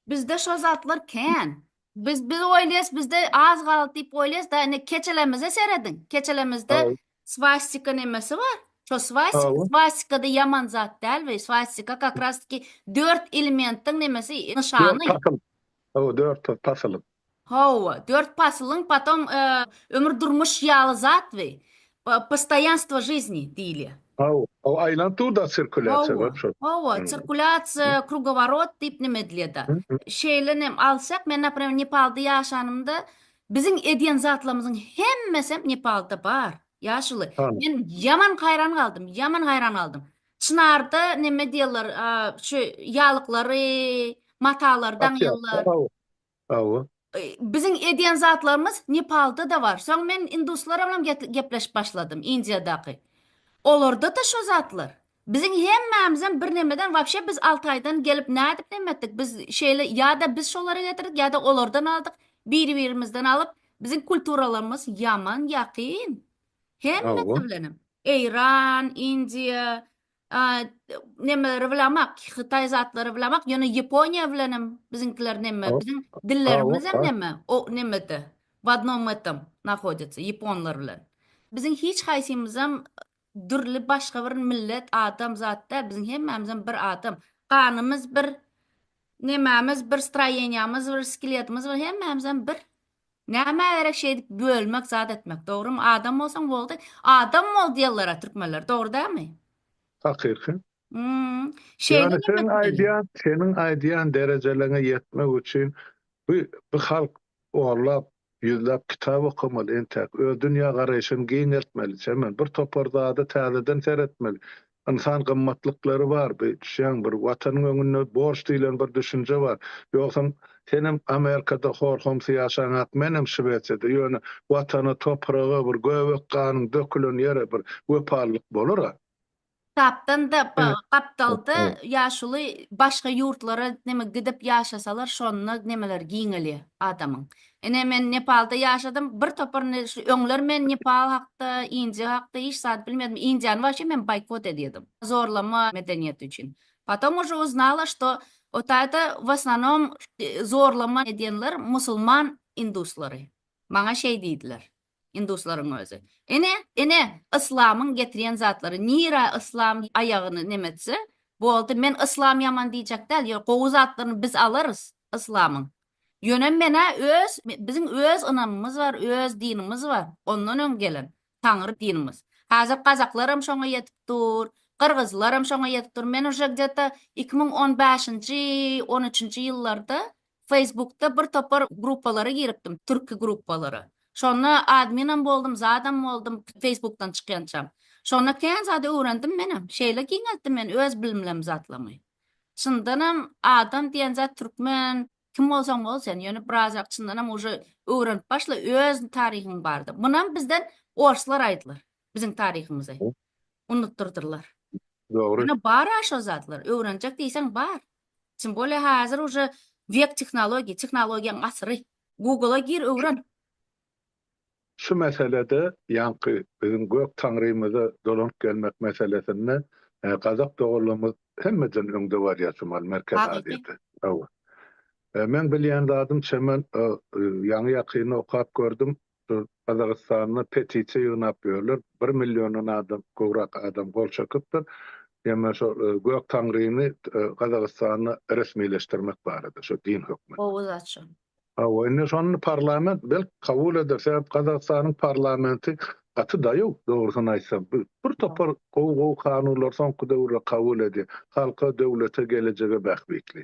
Bizde şo zatlar kän. Biz biz oýlaýas bizde az galdy diýip oýlaýas da ine keçelemize serediň. Keçelemizde swastika nemesi bar. Şo swastika swastika-da ýaman zat däl we swastika kak raz taky dört elementiň nemesi nyşany. Dört pasyl. Hawa dört pasylyň. Hawa, dört pasylyň potom ömür durmuş ýaly zat we postoýanstwo žizni diýilýär. Hawa, aýlanyp dur-da sirkulýasiýa Hawa, şol. hawa, sirkulýasiýa, krugoworot diýip neme edilýär-de. Şeýle nem alsak, men naprimer Nepalda ýaşanymda biziň edýän zatlarymyzyň hemmesem Nepalda bar, ýaşuly. Men ýaman haýran galdym, ýaman haýran galdym. Çynarda neme diýerler, şu ýalyklary, matalary daňýarlar. Hawa. Biziň edýän zatlarymyz Nepalda-da bar. Soň men induslar bilen gepleşip başladym, Indiýadaky. Olarda-da şo zatlar. Biziň hemmämizem bir nemeden, wapşe biz Altaýdan gelip nädip neme etdik? Biz şeýle ýa-da biz şolary getirdik, ýa-da olardan aldyk. Biri-birimizden alyp, biziň kulturalarymyz ýaman ýakyn. Hemmesi bilenem. Eýran, Indiýa, nemeleri bilemak, hytaý zatlary bilemak, ýöne Ýaponiýa bilenem biziňkiler neme, biziň dillerimiz hem neme, o nemede, w odnom etom nahodится, ýaponlar bilen. Biziň hiç haýsymyzam dürli başga bir millet, adam zat däl, biziň hemmämizem bir adam. Ganymyz bir, nemämiz bir, stroýeniýamyz bir, skeletimiz bir, hemmämizem bir. Nämä gerek şeýdip bölmek zat etmek dogrymy adam bolsaň boldy adam bol diýerlera türkmenler dogry dälmi? Hakyky. Hmm. Şeýle Ýöne neme seň etmeli? aýdýan seniň aýdýan derejeleňe ýetmek üçin bu bu halk onlap ýüzläp kitap okamaly entäk öz dünýä garaýşyny giňeltmeli çemen bir topar zada täzeden seretmeli Ynsan gymmatlyklary bar, bi, düşýäň, bir Watanyň öňünde borç diýlen bir düşünje bar. Ýogsam, senem Amerikada hor-homsy ýaşaňak, menem Şwesiýada, ýöne Watana, topraga, bir göbek ganyň dökülen ýere bir wepalylyk bolar-a. Kitapdan-da, gapdalda ýaşuly başga ýurtlara neme gidip ýaşasalar şonda nemeler giňelýär adamyň. Ine men Nepalda ýaşadym, bir topar ine şu öňler men Nepal hakda, Indiýa hakda hiç zat bilmedim. Indiýany waşe men boýkot edýärdim. Zorlama medeniýeti üçin. Potom уже uznala, što o taýda w osnonom zorlama edýänler musulman induslary. Maňa şeý diýdiler. Induslaryň özi. Ine, ine, yslamyň getirýän zatlary. Nirä yslam aýagyny nemetse, boldy. Men yslam ýaman diýjek däl, ýöne gowy zatlaryny biz alarys yslamyň. Ýöne men-ä öz, biziň öz ynamymyz bar, öz dinimiz bar, ondan öň gelen Taňry dinimiz. Häzir gazaklaram şoňa ýetip dur, gyrgyzlaram şoňa ýetip dur. Men uje gde-to 2015-nji, 13-nji ýyllarda Facebookda bir topar gruppalara giripdim, türki gruppalara. Şonda adminam boldum, zadam boldum Facebookdan çykýançam. Şonda kän zat öwrendim menem. Şeýle giňeltdim men öz bilimlem zatlamy. Çyndanam adam diýen zat türkmen, kim bolsaň bol sen, ýöne birazrak çyndanam uje öwrenip başla öz taryhyň barada. Munam bizden orslar aýdylar, biziň taryhymyzy. Unutdyrdylar. Dogry. Ýöne bar-a şo zatlar, öwrenjek diýseň bar. Tim bolýa häzir uje wek tehnologiýa, tehnologiýaň asyry. Google-a gir öwren. Şu meselede ýaňky biziň gök taňrymyza dolanyp gelmek meselesinde gazak doganlarymyz hemmeden öňde barýar şumal Merkezi Aziýada. Hawa. Meň bilýän zadym Çemen ýaňy ýakynda okap gördüm Şu Gazagystanda petisiýa ýygnap ýörler. Bir milliondan adam, gowrak adam gol çekipdir. Ýa şo Gök Taňryny Gazagystanda resmileşdirmek barada, şo din hökmünde. Gowy zat şo. Hawa, indi şony parlament belki kabul eder. Sebäp Gazagystanyň parlamenti gaty daýaw, dogrusyny aýtsam. Bir topar gowy-gowy kanunlary soňky döwürde kabul edýär. Halka, döwlete, gelejege bähbitli.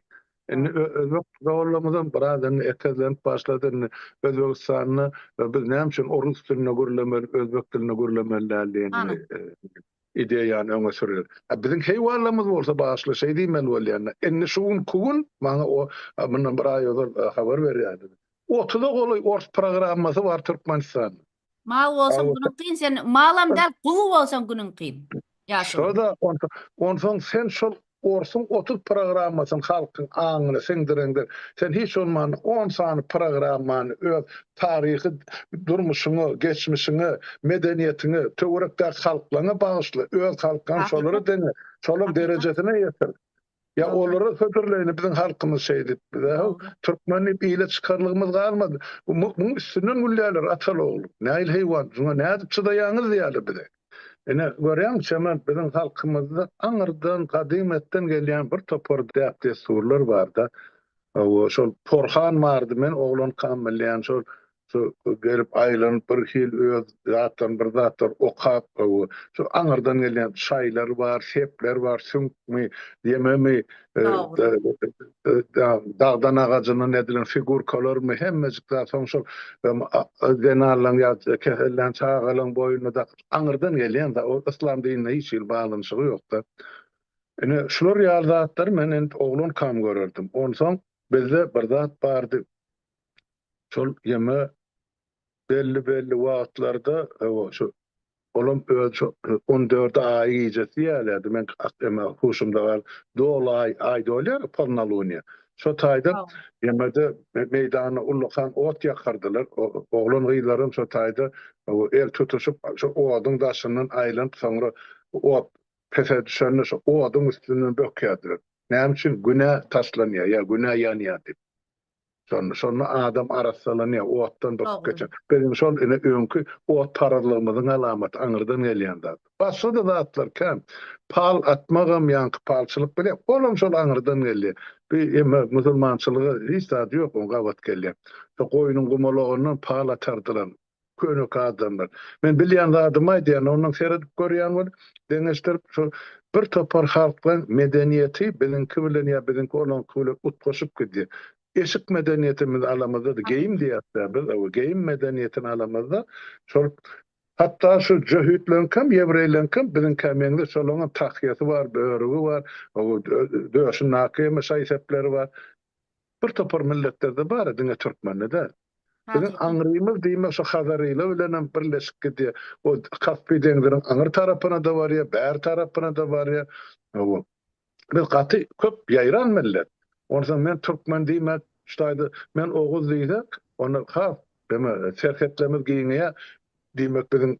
Indi özbek doganlarymyzam biraz indi ekezlenip başlady. Indi Özbegistanda biz näme üçin orus dilinde gürlemeli, özbek dilinde gürlemeli däl diýen ideýany öňe sürýär. A biziň heýwanlarymyz bolsa bagyşla şeý diýmeli bolýan. Indi şu günki gün maňa o mundan bir aý ozal habar berýärdi. Otuza golaý ors programmasy bar Türkmenistanda. Mal bolsaň günüň kyn sen malam däl gul bolsaň günüň kyn. Ýaşuly. Şo-da onsoň sen şol orsuň 30 programmasyny halkyň aňyna siňdireňde sen hiç bolmanda on sany programmany öz taryhy durmuşyňa, geçmişiňe, medeniýetiňe, töwerekdäki halklaňa bagyşla, öz halkyňam şolara deňe, şolaň derejesine ýetir. Ýa olara hödürleýini biziň halkymyz şeýdip, bize türkmen diýip ile çykarlygymyz galmady. Muň üstünden gülýärler ataly-ogul. Nähili heýwan, şuňa nädip çydaýaňyz diýýärler bize. Ine, görýäňmi Çemen, biziň halkymyzda aňyrdan, gadymyýetden gelýän bir topar däp-dessurlar bar-da. Hawa, şol porhan bardy, men oglankam bilýän, şol Şu gelip aýlanyp bir hil öz zatlaryny bir zatlar okap şu aňyrdan gelýän şaýlar bar, sepler bar, süňkmi, ýememi, dagdan agajyndan edilen figurkalarmy hemmejik zat soň şol zenanlaryň ýa kesellän çagalaryň boýnuna dakyp aňyrdan gelýän zat ol yslam dinine hiç hili baglanyşygy ýokda. Ine şular ýaly zatlary men indi oglankam görerdim. Onsoň bizde bir zat bardy. Şol ýeme belli-belli wagtlarda şu olam öz şu 14 aý gijesi diýýärlerdi. Men eme huşumda gal doly aý aý dolýar polnoluniýa. Şo taýda ýemede meýdanda ullakan ot ýakardylar. Oglan gyzlaram şo taýda el tutuşyp şo oduň daşyndan aýlanyp soňra ot pese düşende şo oduň üstünden bökýärdiler. Näme üçin günä taşlanýar ýa günä ýanýar diýip. Şonda, şonda adam arassalanýar, otdan böküp geçen. Biziň şol ine öňki otparazlygymyzyň alamaty, aňyrdan gelýän zat. Başga-da zatlar kän. Pal atmagam ýaňky palçylyk bilen, olam şol aňyrdan gelýär. Bir eme musulmançylyga hiç zady ýok oň gabat gelýän. Şo goýnuň gumalagyndan pal atardylar. Köneki adamlar. Men bilýän zadymy aýdýan, ondan seredip görýän bolup, deňeşdirip şol bir topar halklaň medeniýeti biziňki bilen ýa biziňki olaňky bilen utgaşyp gidýär. Eşik medeniýetimizi alamyzda-da, geýim diýýäs-dä biz, hawa, geýim medeniýetini alamyzda şol hatda şu jöhitleriňkem, ýewreýleriňkem biziňkä meňzeş, şolaňam tahýasy bar, börügi bar, hawa, döşündäki hem şaý-sepleri bar. Bir topar milletlerde bar, diňe türkmende däl. Biziň aňrymyz diýmek şu Hazaryla bilenem birleşip gidýär. O Kaspi deňziniň aňry tarapyna-da barýar, bäri tarapyna-da barýar. Hawa. Biz gaty köp ýaýran millet. Onsoň men türkmen diýmek, şu taýda men oguz diýsek, onda has deme serhetlerimiz giňeýär. Diýmek biziň.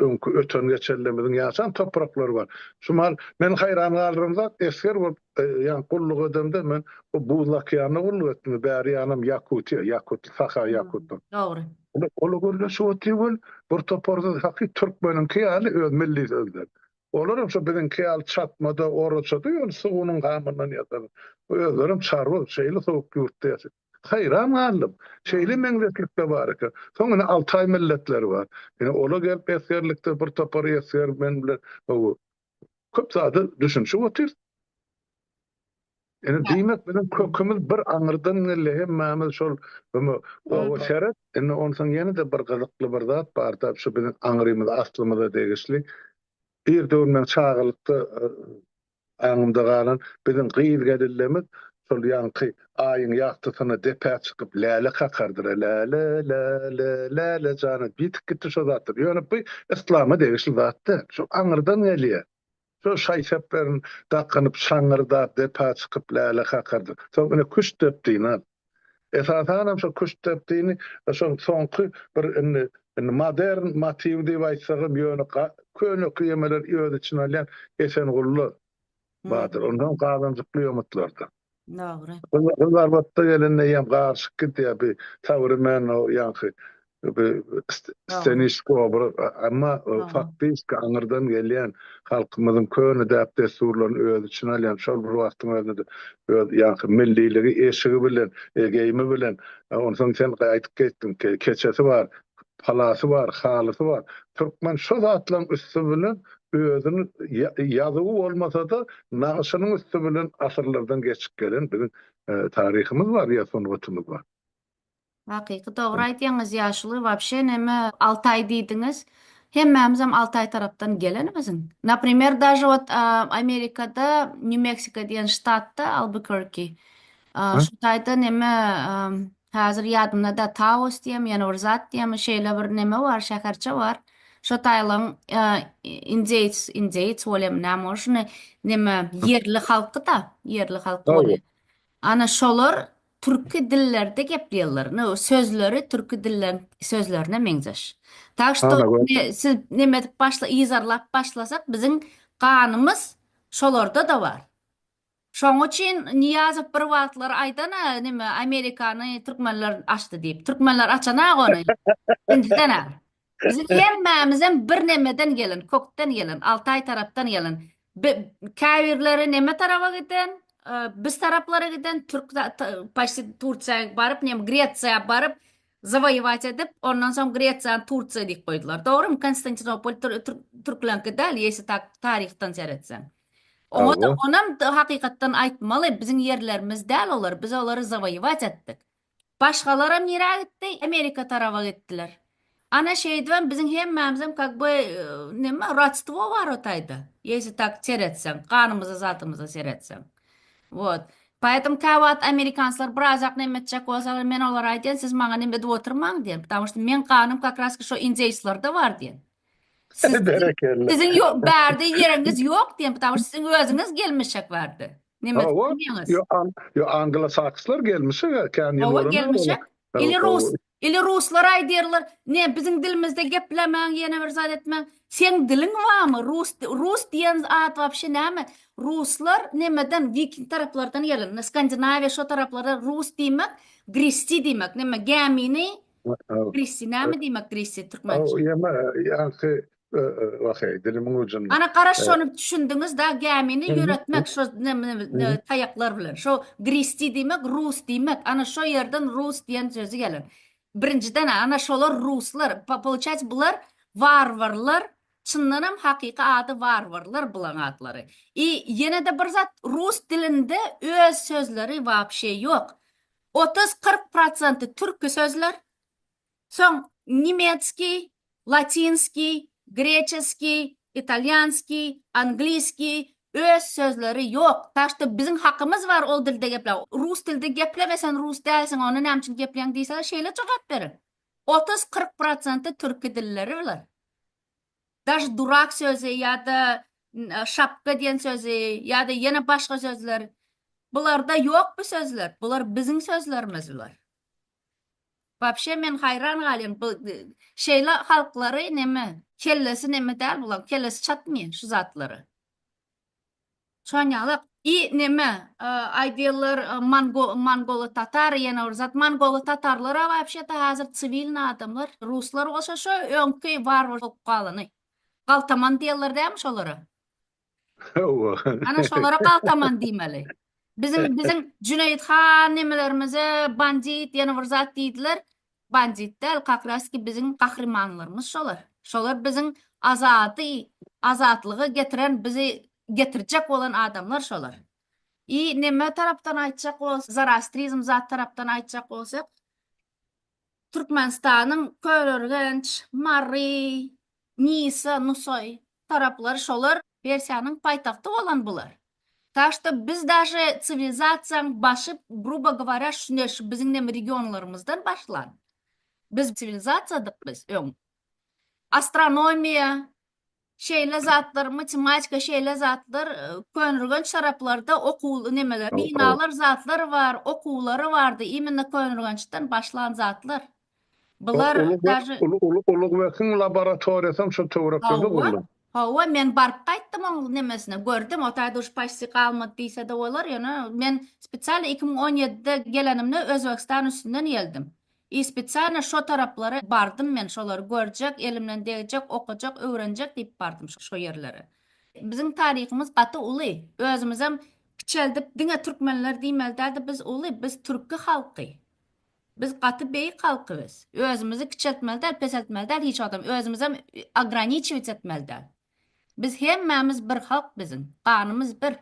öňki öten-geçenlerimiziň ýaşan topraklary bar. Şu mahal meni haýran galdyran zat, esger bolup, ýaňky gulluk edemde men bu Buzly okeanda gulluk etdim, bäri ýanam Ýakutiýa, Ýakut, Saha Ýakutlar. Dogry. Ola gürleşip otyr wel, bir topar söz hakyt türkmeniňki ýaly öz milli sözler. Olaram şo biziňki ýaly çatmada, oraçada ýöne sugunyň gamyndan ýasalan. Özlerem çarwa, şeýle sowuk ýurtda ýaşaýar. Haýran galdym. Şeýle meňzeşlik-de bar eken. Soň ine Altaý milletleri bar. Ine ola gelip esgerlikde bir topar esger men bilen köp zada düşünişip otyrys. Ine diýmek biziň kökümiz bir aňyrdan geldi hemmämiz şol oba seret indi onsoň ýene-de bir gyzykly bir zat barda şu biziň aňrymyza aslymyza degişli bir döwür meň çagalykda aňymda galan biziň gyz gelinlerimiz şol ýaňky aýyň ýagtysyna depä çykyp läle kakardyr läle läle läle jana ýitip gitdi şo zatlar ýöne bu yslama degişli zat däl şol aňyrdan gelýär. Şol şaý-seplerini dakynyp, şaňňyrdap, depä çykyp, läle kakardy. Soň ine küştdepdini al. Esasanam şo küştdepdini şol soňky bir indi indi modern motiw diýip aýtsagam ýöne köneki ýemeleri öz içine alýan Esengulda bardyr. Onsoň gazanjykly ýomutlarda. Dogry. Gyzarbatda gelende eýýäm garyşyp gidýär bi sowremenno ýaňky bi ssenişki obraz emma faktiski aňyrdan gelýän halkymyzyň köne däp-dessurlaryny öz içine alýan şol bir wagtyň özünde-de öz ýaňky milliligi eşigi bilen geýimi bilen onsoň sen aýdyp geçdiň keçesi bar palasy bar, halysy bar. Türkmen şo zatlaryň üsti bilen özüni ýazuwy bolmasa-da, nagyşynyň üsti bilen asyrlardan geçip gelen biziň taryhymyz bar ýa sungatymyz bar. Hakyky dogry aýdýaňyz ýaşuly wapşe neme Altaý diýdiňiz hemmämizem Altaý tarapdan gelenimiziň naprimer daže wot Amerikada Nýu Meksika diýen ştatda Albuquerque şu taýda neme Häzir ýadymda-da Taos diýemi, ýene bir zat diýemi, şeýle bir neme bar, şäherçe bar. Şo taýlaň indeýs, indeýs bolýamy näme ol şuny neme ýerli halky-da, ýerli halky bolýar. Ana şolar türki dillerde gepleýärler. No, sözleri türki dilleň sözlerine meňzeş. Tak şto siz neme edip başla yzarlap başlasak biziň ganymyz şolarda-da bar. Şoň üçin Nyýazow bir wagtlar aýdan-a neme Amerikany türkmenler açdy diýip. Türkmenler açanak ony. Birinjiden-ä. Biziň hemmämizem bir nemeden gelen, kökden gelen, Altaý tarapdan gelen. Käbirleri neme taraba giden, biz taraplara giden, türk paçti Tursiýa baryp, neme Gresiýa baryp zawoýewat edip, ondan soň Gresiýany Tursiýa diýip goýdular. Dogrymy? Konstantinopol türkleňki däl, ýesi tak taryhdan seretseň. Oňa-da, onam hakykatdan aýtmaly, biziň ýerlerimiz däl olar, biz olary zawoýewat etdik. Başgalaram nirä gitdi? Amerika taraba gitdiler. Ana şeýdibem biziň hemmämizem kak by neme rodstwo bar o taýda. Ýesi tak seretseň, ganymyza zatymyza seretseň. Wot. Poetom käwagt amerikanslar birazak neme etjek bolsalar men olara aýdýan siz maňa neme edip oturmaň diýen. Потому что meň ganym kak raz şo indeýslarda bar diýen. Siz, Berekella. siziň ýok, bärde ýeriňiz ýok diýen, потому что siziň özüňiz gelmişek bärde. Neme Hawa, diýýäňiz? ýo, an, ýo anglosakslar gelmişek, ha, kän ýyl Hawa, bolanok gelmişek. olar. Ili Hawa, rus, ili ruslar aýdýarlar, ne biziň dilimizde geplemäň, ýene bir zat etmäň. Seň diliň barmy? Rus, rus diýen at wapşe näme? Ruslar nemeden, wiking taraplardan gelen. Skandinawiýa şo taraplarda rus diýmek, gresti diýmek. Neme, gämini Grisi näme diýmek grisi türkmençe? Ýeme ýaňky waheý dilimiň ujunda. Ana garaş şony düşündiňiz da gämini ýöretmek şo taýaklar bilen. Şo grisi diýmek rus diýmek. Ana şo ýerden rus diýen sözi gelen. Birinjiden ana şolar ruslar. Получается bular warwarlar. Çyndanam hakyky ady warwarlar bulaň atlary. I ýene-de bir zat rus dilinde öz sözleri wapşe ýok. 30-40 prosenti türki sözler, soň nemetskiý, latinskiý, greçeskiý, italýanskiý, angliskiý öz sözleri ýok. Tak şto biziň hakymyz bar ol dilde gepläp. Rus dilde gepleme sen rus dälsiň onda näme üçin gepleýäň diýseler şeýle jogap beriň. 30-40 prosenti türki dilleri bular. Daže durak sözi ýa-da şapka diýen sözi ýa-da ýene başga sözler. Bularda ýok bu sözler. Bular biziň sözlerimiz bular. Wapşe men haýran galýan bu şeýle halklary neme kellesi neme däl bulaň kellesi çatmaýar şu zatlara. Şon ýaly i neme aýdýarlar mango mongoly tatar ýene bir zat mongoly tatarlara wapşe-de hazir siwilny adamlar ruslar bolsa şo öňki warwar bolup galany. Galtaman diýerler dämi şolara? Hawa. Ana şolara galtaman diýmeli. Biziň biziň Jüneýit han nemelerimize bandit ýene bir zat diýdiler. Bandit däl, kak raski biziň gahrymanlarymyz şolar. Şolar biziň azady, azatlygy getiren, bizi getirjek bolan adamlar şolar. I neme tarapdan aýtjak bolsak, zoroastrizm zat tarapdan aýtjak bolsak, Türkmenistanyň Köneürgenç, Mary, Nisa, Nusaý taraplary şolar Persiýanyň paýtagty bolan bular. Tak şto biz daže siwilizasiýaň başy grubo gowarýa şune şu biziň neme regionlarymyzdan başlan. Biz siwilizasiýadyk biz öň. Astronomiýa, Şeýle zatlar, matematika şeýle zatlar Köneürgenç taraplarda okuw nemeler, binalar zatlar bar, okuwlary bardy. Imенно Köneürgençden başlan zatlar. Bular daže Ulugbekiň laboratoriýasy hem şo töwereklerde gurlan. Hawa, men baryp gaýtdym oň nemesine, gördüm, o taýda uş paçti galmady diýse-de bolar, ýöne men spesialno 2017-de gelenimde Özbegistan üstünden geldim. I spesialno şo taraplara bardym men şolary görjek, elimden degjek, okajak, öwrenjek diýip bardym şo ýerlere. Biziň taryhymyz gaty uly. Özümizem kiçeldip diňe türkmenler diýmeli däldi biz uly, biz türki halky. Biz gaty beýik halky biz. Özümizi kiçeltmeli däl, peseltmeli däl hiç wagtam. Özümizem ograniçiwiç etmeli däl. Biz hemmämiz bir halk biziň. Ganymyz bir.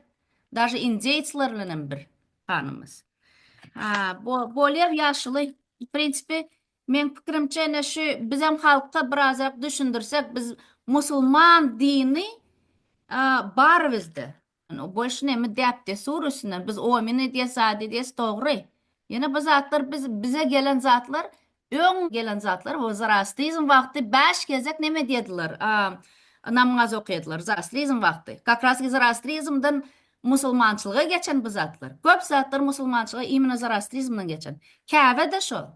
Daže indeýsler bilenem bir ganymyz. Ha, bo bolýar ýaşuly. W prinsipi meň pikirimçe ine şu bizem halka birazrak düşündirsek biz musulman dini bar bizde. Bolşy neme däp-dessur üstünden biz omin edýäs zat edýäs dogry. Ýöne bu zatlar biz bize gelen zatlar öň gelen zatlar bu zoroastrizm wagty bäş gezek neme edýärdiler namaz okaýardylar zoroastrizm wagty. Kak raz zoroastrizmden musulmançylyga geçen bu zatlar. Köp zatlar musulmançylyga imенно zoroastrizmden geçen. Käbe-de şol.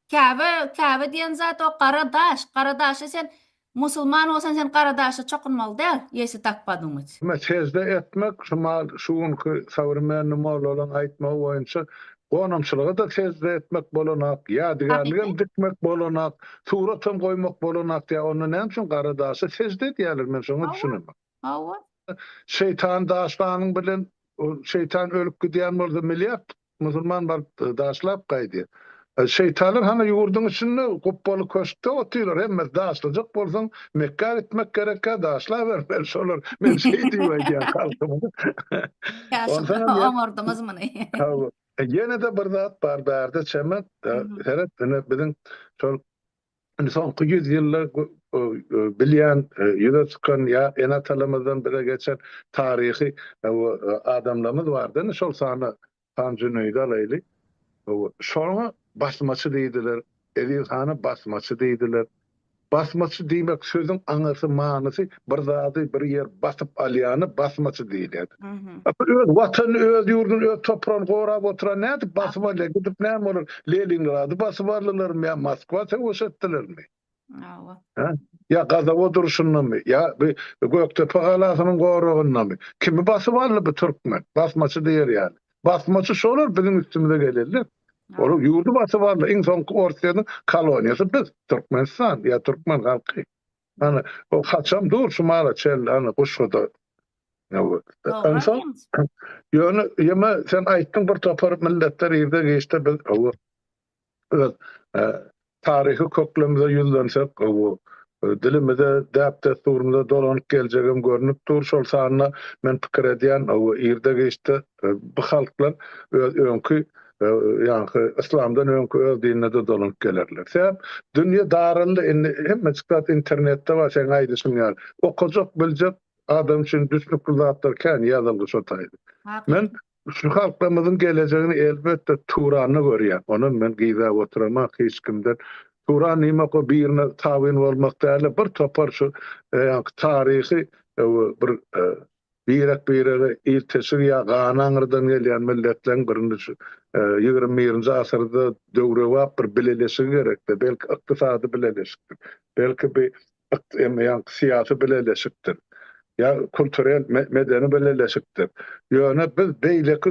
Käbe, Käbe diýen zat o gara daş. Gara daşa sen musulman bolsaň sen gara daşa çokunmaly däl, ýesi tak podumać. Ime sežde etmek şu mal şu günki sowremenny mollalaň aýtmagy boýunça gonamçylyga-da sežde etmek bolanak, ýadygärligem dikmek bolanak, suratam goýmak bolanak diýýär. Onda näme üçin gara daşa sežde edýärler men şoňa düşünemok. Hawa. Şeýtany daşlanyň bilen şeýtan ölüp gidýän bolsa milliard Musulman baryp daşlap gaýdýar. Şeýtanlar hany ýurduň içinde gupbaly köşkde otyrlar hemmesi daşlajak bolsaň Mekgä gitmek gerekkä daşlabermeli şolar men şeý diýip aýdýan halkymyza. Onsoňam oňardyňyz muny. Hawa. Ýene-de bir zat bar bärde Çemen seret ine biziň şol Indi soňky ýüzýylda bilýän, ýüze çykan ýa ene-atalarymyzdan bize geçen taryhy adamlarymyz bardy. Indi şol sanda Han Jüneýdi alaýly. Şoňa basmaçy diýdiler, Eziz hana basmaçy diýdiler. Basmaçy diýmek sözüň aňyrsy manysy bir zady bir ýer basyp alýana basmaçy diýilýär. Öz watanyny, öz ýurduny, öz topragyny gorap oturan nädip basyp alýar? Gidip näme bolar? Leningrady basyp aldylarmy ýa Moskwa söweş etdilermi? Hawa. Hä? Ýa Gazawa durşundamy? Ýa bu Gökdepe galasynyň goragyndamy? Kimi basyp aldy bu türkmen? Basmaçy diýer ýaly. Basmaçy şolar biziň üstümize gelenler. Olar ýurdy basyp aldy. Iň soňky Orsýetiň koloniýasy biz, Türkmenistan ýa türkmen halky. Ana, o haçam dur şu mala çenli, ana, Guşguda. Onsoň, ýöne, ýeme, sen aýtdyň bir topar milletler irde-giçde biz öz taryhy köklerimize ýüzlensek, dilimize, däp-dessurymyza dolanyp geljegem görnüp dur. Şol sanda men pikir edýän, irde-giçde bu halklar öz öňki ýaňky yslamdan öňki öz dinine-de dolanyp gelerler. Sebäp dünýe daraldy, indi hemmejik zat internetde bar, seň aýdyşyň ýaly. Okajak, biljek adam üçin düşnükli zatlar kän ýazylgy şo taýda. Men şu halklarymyzyň gelejegini elbetde Turanda görýän. Onam men gizläp oturamak hiç kimden. Turan diýmek o birine tabyn bolmak däl-de bir topar şu ýaňky taryhy bir. Birek-birege ilteşik ýa gany aňyrdan gelýän milletleriň birinji şu 21-nji asyrda döwrebap bir bileleşigi gerekdi. Belki ykdysady bileleşikdir. Belki bir ýaňky syýasy bileleşikdir. Ýa kulturel, medeni bileleşikdir. Ýöne biz beýleki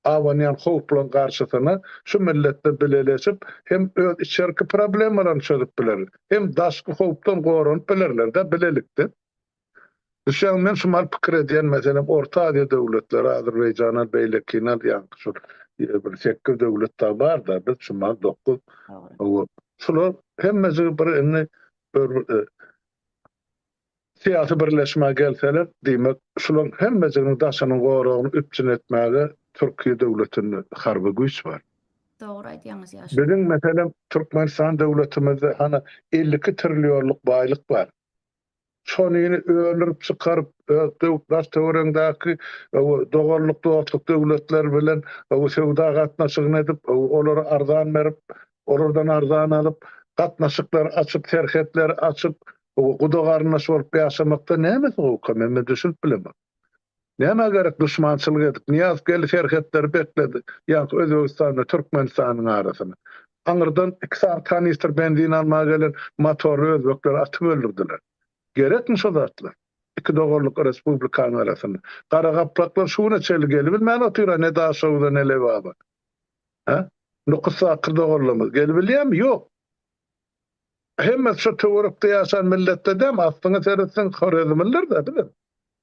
abanýan howplaryň garşysyna şu milletler bileleşip hem öz içerki problemalaryny çözüp biler, hem daşky howpdan goranyp bilerler-de bilelikde. Düşýäňmi, men şu mahaly pikir edýän meselem Orta Aziýa döwletleri, Azerbaýjan al, beýlekini al, ýaňky şol bir sekiz döwlet dagy bar-da, biz şu mahal dokuz. Şular hemmejigi bir indi bir syýasy birleşmä gelseler, diýmek, şularyň hemmejiginiň daşynyň goragyny üpjün etmäge Türkiýe döwletinde harby güýç bar. Dogry aýdýaňyz ýaşuly. Biziň meselem Türkmenistan döwletimizde hany 52 trillionlyk baýlyk bar. Şonyny öldürip çykaryp, öz daş-töweregiňdäki doganlyk-dostluk döwletler bilen söwda gatnaşygyny edip, olara arzan berip, olardan arzan alyp, gatnaşyklary açyp, serhetleri açyp, guda-garyndaş bolup ýaşamakda nämesi gowuka, men düşünip bilemok. Nämä gerek duşmançylyk edip, Nyýazow geldi serhetleri bekledi, ýaňky Özbegistan we Türkmenistanyň arasyny. Aňyrdan iki sany kanistr benzin almaga gelen motorly özbekleri atyp öldürdiler. Gerekmi şo zatlar? Iki doganlyk respublikanyň arasynda. Garagaplaklar şu güne çenli gelibilmän otyr-a ne Daşoguza ne Lebaba. Hä? Nukusdaky doganlarymyz gelibilýärmi? Ýok. Hemmesi şo töwerekde ýaşan milletde dämi? Aslyňa seretseň horezmliler-dä bizem.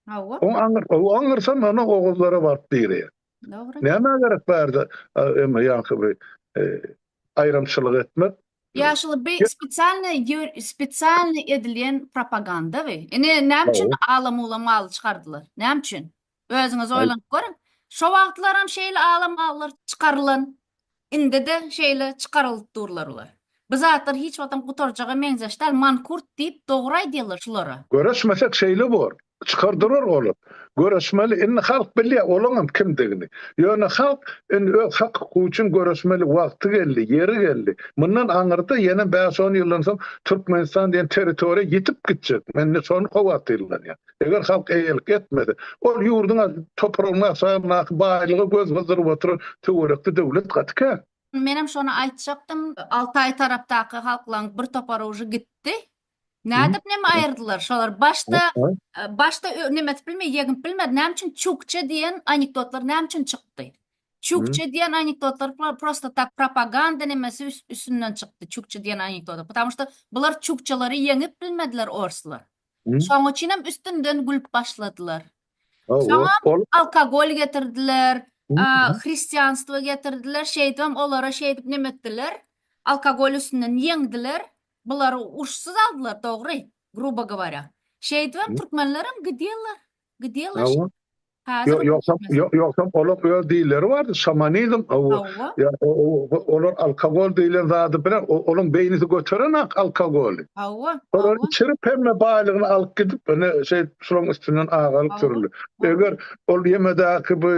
Hawa. Oň aňyr, o aňyrsam ana oguzlara baryp direýär. Dogry. Nämä gerek bärde emme ýaňky bir aýramçylyk etmek? Ýaşuly bi spesialny spesialny edilýän propaganda bi. Ine näme üçin ala-mula maly çykardylar? Näme üçin? Özüňiz oýlanyp görüň. Şo wagtlaram şeýle ala-mallar çykarylan. Indi-de şeýle çykarylyp durlar ular. Bu zatlar hiç wagtam gutarjaga meňzeş däl. Mankurt diýip dogry aýdýarlar şulara. Göreşmesek şeýle bor. Çykar durar olar. Göreşmeli. Indi halk bilýär olaňam kimdigini. Ýöne halk indi öz hak-hukugy üçin göreşmeli wagty geldi, ýeri geldi. Mundan aňyrda ýene bäş-on ýyldan soň Türkmenistan diýen territoriýa ýitip gitjek. Men indi şony howatyrlanýan. Eger halk eýelik etmese, ol ýurduň topragynyň aşagyndaky baýlyga göz gyzdyryp oturan töwerekde döwlet gaty kän. Menem şony aýtjakdym. Altaý tarapdaky halklaň bir topary uje gitdi. Nädip neme aýyrdylar? Şolar başda başda neme etip bilmedi, ýeňip bilmedi. Näme üçin çukça diýen anekdotlar näme üçin çykdy? Çukça diýen anekdotlar prosta tak propaganda nemesi üstünden çykdy çukça diýen anekdotlar. Потому что bular çukçalary ýeňip bilmediler orslar. Şoň üçinem üstünden gülüp başladylar. Soňam alkogol getirdiler, hristianstwo getirdiler, şeýdibem olara şeýdip neme etdiler, alkogol üstünden ýeňdiler, bulary urşsuz aldylar, dogry, grubo goworýa. Şeýdibem türkmenlerem gidýärler, gidýärler. Häzir Ýogsam, ýogsam olar öz dilleri bardy, şamanizm, olar alkogol diýlen zady bilen, olaryň beýnisi göterenak alkogoly. Hawa. Olar içirip hemme baýlygyny alyp gidip, ine şeýdip şularyň üstünden agalyk sürüldi. Eger ol ýemedäki bu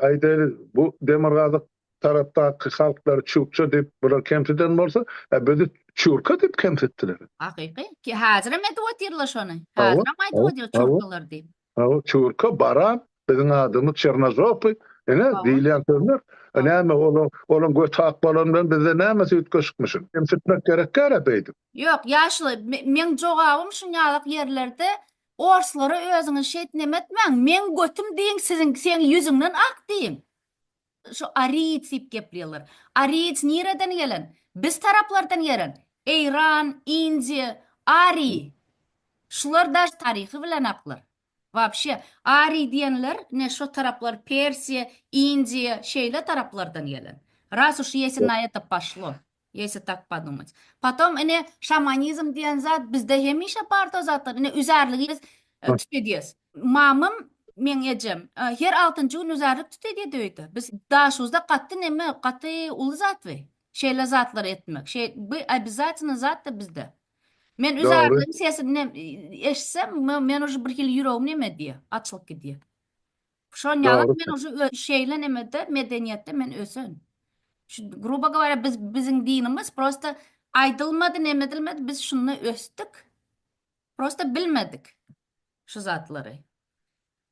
aýdaýly bu demirgazyk tarapdaky halklary çukça diýip bular kemsiden bolsa, bizi çurka diýip kemsitdiler. Hakyky. Häzirem edip otyrlar şony. Häzirem aýdyp otyr çurkalar diýip. Hawa, çurka, baran, biziň adymyz çernožopy, ine, diýilýän sözler. Näme, olaň, olaň göti ak bolany bilen bizde nämesi üýtgeşikmişin? Kemsitmek gerek däl-ä beýdip. Ýok, ýaşuly, meň jogabym şunýalak ýerlerde orslara özüňiz şeýt neme etmäň, meň götüm diýiň, siziň, seň ýüzüňden ak diýiň. Şu ariýc diýip gepleýärler. Ariýc nireden gelen? Biz taraplardan gelen. Eýran, Indiýa, Ariý. Şular daş taryhy bilen aklar. Wapşe, Ariý diýenler ne şo taraplar Persiýa, Indiýa şeýle taraplardan gelen. Raz uş ýesi na eto poşlo. Ýesi tak podumać. Potom ine şamanizm diýen zat bizde hemişe bardy o zatlar. Ine üzärligi biz tütedýäs. Mamam meň ejem her altynjy gün üzärlik tütedýärdi öýde. Biz Daşoguzda gaty neme gaty uly zat bu. Şeýle zatlary etmek. Şeý bu obязательno zatda bizde. Men üzärligiň sesini eşitsem men uje bir hili ýüregim neme edýär, açylyp gidýär. Şon ýaly men uje şeýle nemede medeniýetde men ösen. Şu grubo gowarýa biz biziň dinimiz prosta aýdylmady neme edilmedi biz şunda ösdük. Prosta bilmedik şu zatlary.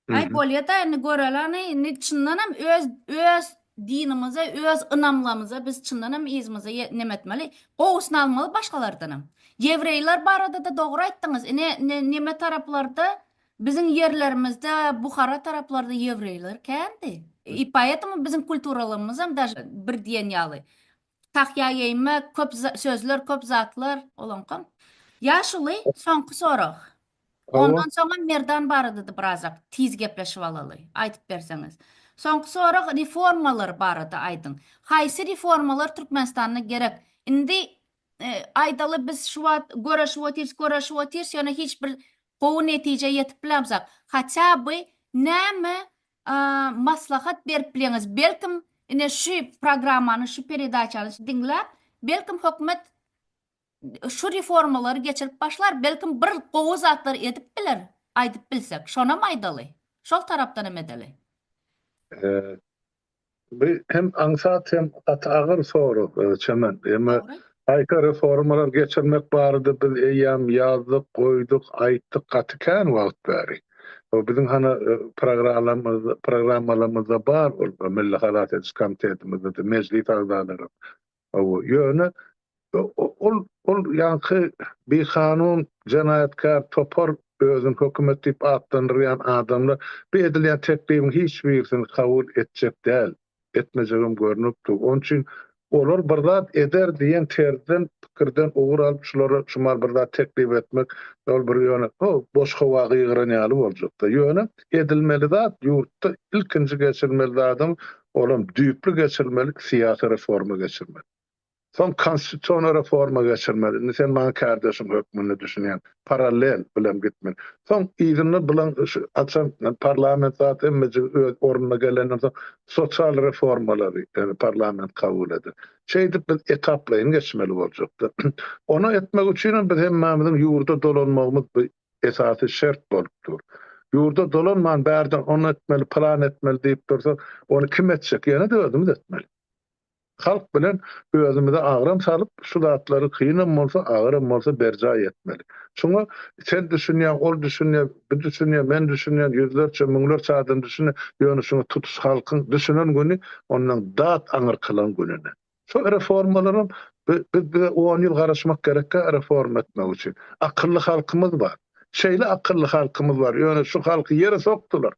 Aý bolýada indi göreli hany indi çyndanam öz öz dinimize öz ynamlamyza biz çyndanam yzymyza neme etmeli gowusyny almaly başgalardanam. Ýewreýler baradada dogry aýtdyňyz ine neme taraplarda biziň ýerlerimizde Buhara taraplarda ýewreýler kändi. I poetomu biziň kulturalarymyzam daže bir diýen ýaly. Tahýa geýmek köp sözler köp zatlar olaňkam. Ýaşuly soňky sorag. Ondan soňam Merdan barada-da birazak tiz gepleşip alaly, aýdyp berseňiz. Soňky sorag reformalar barada aýdyň. Haýsy reformalar Türkmenistanda gerek? Indi aýdaly biz şu wagt göreşip otyrys, göreşip otyrys, ýöne hiç bir gowy netijä ýetip bilemzok. Hatýa by näme maslahat berip bileňiz? Belkim ine şu programmany, şu peredaçany diňläp, belkim hökümet şu reformalary geçirip başlar, belkim bir gowy zatlar edip biler, aýdyp bilsek, şonam aýdaly. Şol tarapdan hem edeli. Bu hem aňsat hem gaty agyr sorag, Çemen. Emma gaýta reformalar geçirmek barada biz eýýäm ýazdyk, goýduk, aýtdyk gaty kän wagt bäri. Biziň hany programmalarymyzda bar ol, Milli halas ediş komitetimizde-de, mejlis agzalaram. Hawa, ýöne ol ol ýaňky bikanun jenaýatkär topar özüni hökümet diýip atlandyrýan adamlar bu edilýän teklibiň hiç birisini kabul etjek däl, etmejegem görnüp dur. Onuň üçin olar bir zat eder diýen terzden, pikirden ugur alyp şulara şumal bir zat teklip etmek ol bir ýöne boş howa gygyran ýaly boljakda. Ýöne edilmeli zat ýurtda ilkinji geçirmeli zadyň Olam düýpli geçirmeli syýasy reforma geçirmeli. Soň konstitusiona reforma geçirmeli. Indi sen maňa kärdeşim hökmünde düşünýäň. Parallel bilen gitmeli. Soň yzynda bilen şu açan parlament zat hemmejigi öz ornuna gelenden soň sosial reformalary ýani parlament kabul eder. Şeýdip biz etaplaýyn geçmeli boljakda. Ony etmek üçinem biz hemmämiziň ýurda dolanmagymyz bu esasy şert bolup dur. Ýurda dolanman bärden ony etmeli, pylan etmeli diýip dursak, ony kim etjek? Ýene-de özümiz etmeli. Halk bilen özümize agram salyp, şu zatlary kynam bolsa, agyram bolsa berjaý etmeli. Şuňa sen düşünýäň, ol düşünýär, bu düşünýär, men düşünýän, ýüzlerçe, müňlerçe adam düşünýär, ýöne şuňa tutuş halkyň düşünen güni ondan dat aňyrkylan gününe. Şol reformalaram biz bize on ýyl garaşmak gerekkä reforma etmek üçin. Akylly halkymyz bar. Şeýle akylly halkymyz bar. Ýöne şu halky ýere sokdular.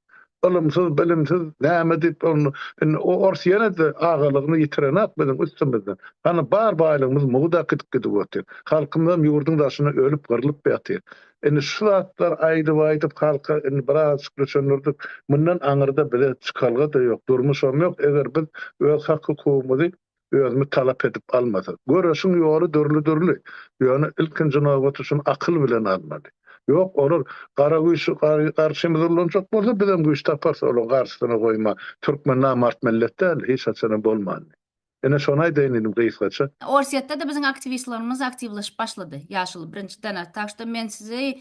Ylymsyz, bilimsiz näme diýip ony indi o ors ýene-de agalygyny ýitirenak biziň üstümizden. Hany bar baýlygymyz mugt äkidip gidip otyr. Halkymyzam ýurduň daşynda ölüp gyrlyp ýatyr. Indi şu zatlar aýdyp-aýdyp halka indi birazajyk düşündirdik. Mundan aňyrda bize çykalga-da ýok, durmuşam ýok, eger biz öz hak-hukugymyzy özümiz talap edip almasak. Göreşiň ýoly dürli-dürli. Ýöne ilkinji nobatda şuny akyl bilen almaly. Ýok, olar gara güýç garşymyza ulanjak bolsa, bizem güýç taparys olaryň garşysyna goýman. Türkmen namart millet däl, hiç haçanam bolmandy. Ine şony aýdaýyn diýdim gysgaça. Orsýetde-de biziň aktiwistlerimiz aktiwleşip başlady, ýaşuly, birinjiden-ä. Tak şda men sizi,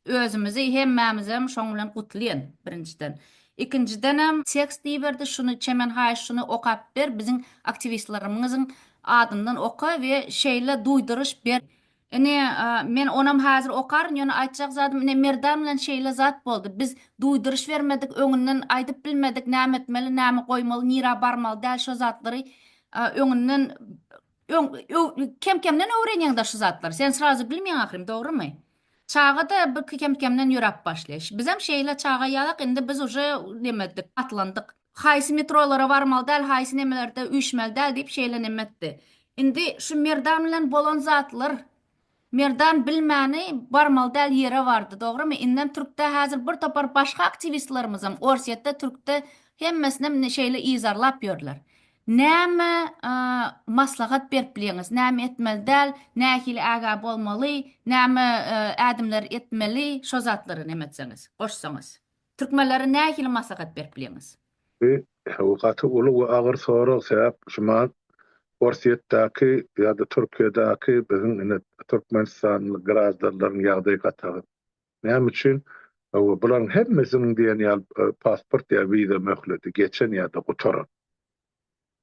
özümizi, hemmämizem şoň bilen gutlaýan, birinjiden. Ikinjidenem, tekst iberdi, şuny Çemen haýyş şuny okap ber, biziň aktiwistlerimiziň adyndan oka we şeýle duýduryş ber. Ine, men onam häzir okaryn, ýöne aýtjak zadym, ine, Merdan bilen şeýle zat boldy. Biz duýduryş bermedik, öňünden aýdyp bilmedik, näme etmeli, näme goýmaly, nirä barmaly däl, şo zatlary öňünden öň kem-kemden öwrenýäň-dä şu zatlary. Sen srazu bilmeýäň ahyryn, dogrumy? Çaga-da bir kem-kemden ýöräp başlaýar. Bizem şeýle çaga ýalak, indi biz uje neme etdik, atlandyk. Haýsy metrolara barmaly däl, haýsy nemelerde üýşmeli däl diýip şeýle neme etdi. Indi şu Merdan bilen bolan zatlar Merdan bilmäni barmaly däl ýere bardy, dogrymy? Indem türkde häzir bir topar başga aktiwistlerimizem Orsýetde, türkde hemmesinem indi şeýle yzarlap ýörler. Näme maslahat berip bilýäňiz? Näme etmeli däl, nähili ägä bolmaly, näme ädimler etmeli, şo zatlary neme etseňiz, goşsaňyz. Türkmenlere nähili maslahat berip bilýäňiz? Bu gaty uly we agyr sorag, sebäp şumat Orsýetdäki ýa-da Türkiýedäki biziň ine türkmenistanly graždanlaryň ýagdaýy gaty agyr. Näme üçin? Hawa, bularyň hemmesiniň diýen ýaly pasport ýa wiza möhleti geçen ýa-da gutaran.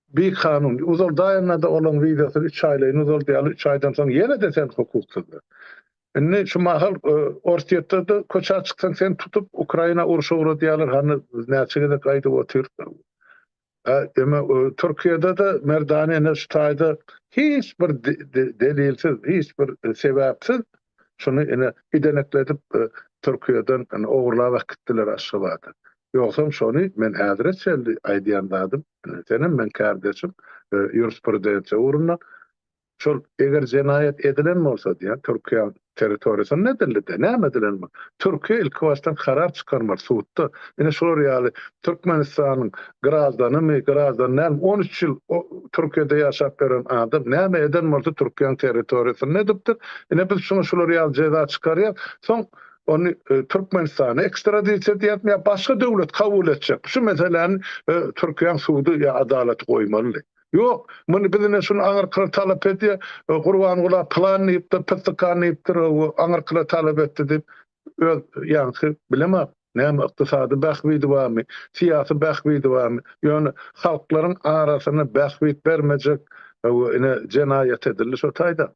Bikanun, uzaldaýanda-da olaryň wizasyny üç aýlaýyn uzaldýarlar, üç aýdan soň ýene-de sen hukuksyzdyr. Indi şu mahal Orsýetde-de köçä çyksaň seni tutup Ukraina urşa ugradýarlar, hany näçe gezek aýdyp otyrys. Eme Türkiýede-de Merdana ene şu taýda hiç bir delilsiz, hiç bir sebäpsiz şuny ene idenekledip Türkiýeden ogurlap äkitdiler Aşgabada. Ýogsam şony men häzire çenli aýdýan zadym, senem meň kärdeşim ýurisprudensiýa ugrunda Şol eger jenaýat edilen bolsa diýýän, Türkiýäň territoriýasynda edildi-de, näme edilen bol? Türkiýe ilki başdan karar çykarmaly sudda. Ine şular ýaly Türkmenistanyň graždanymy, graždan dälmi, 13 ýyl Türkiýede ýaşap ýören adam näme eden bolsa Türkiýäň territoriýasynda edipdir. Ine biz şuňa şular ýaly jeza çykarýas. Soň ony Türkmenistana ekstradisiýa edýäsmi ýa başga döwlet kabul etjek. Şu meseläni Türkiýäň sudy ýa adalaty goýmalydy. Ýok, muny biz ine şuny aňyrkylar talap edýär, Gurbangula pylan diýipdir, pystykan diýipdir, aňyrkylar talap etdi diýip, öz ýaňky bilemok, näme ykdysady bähbidi barmy, syýasy bähbidi barmy, ýöne halklaryň arasyna bähbit bermejek ine jenaýat edildi şo taýda.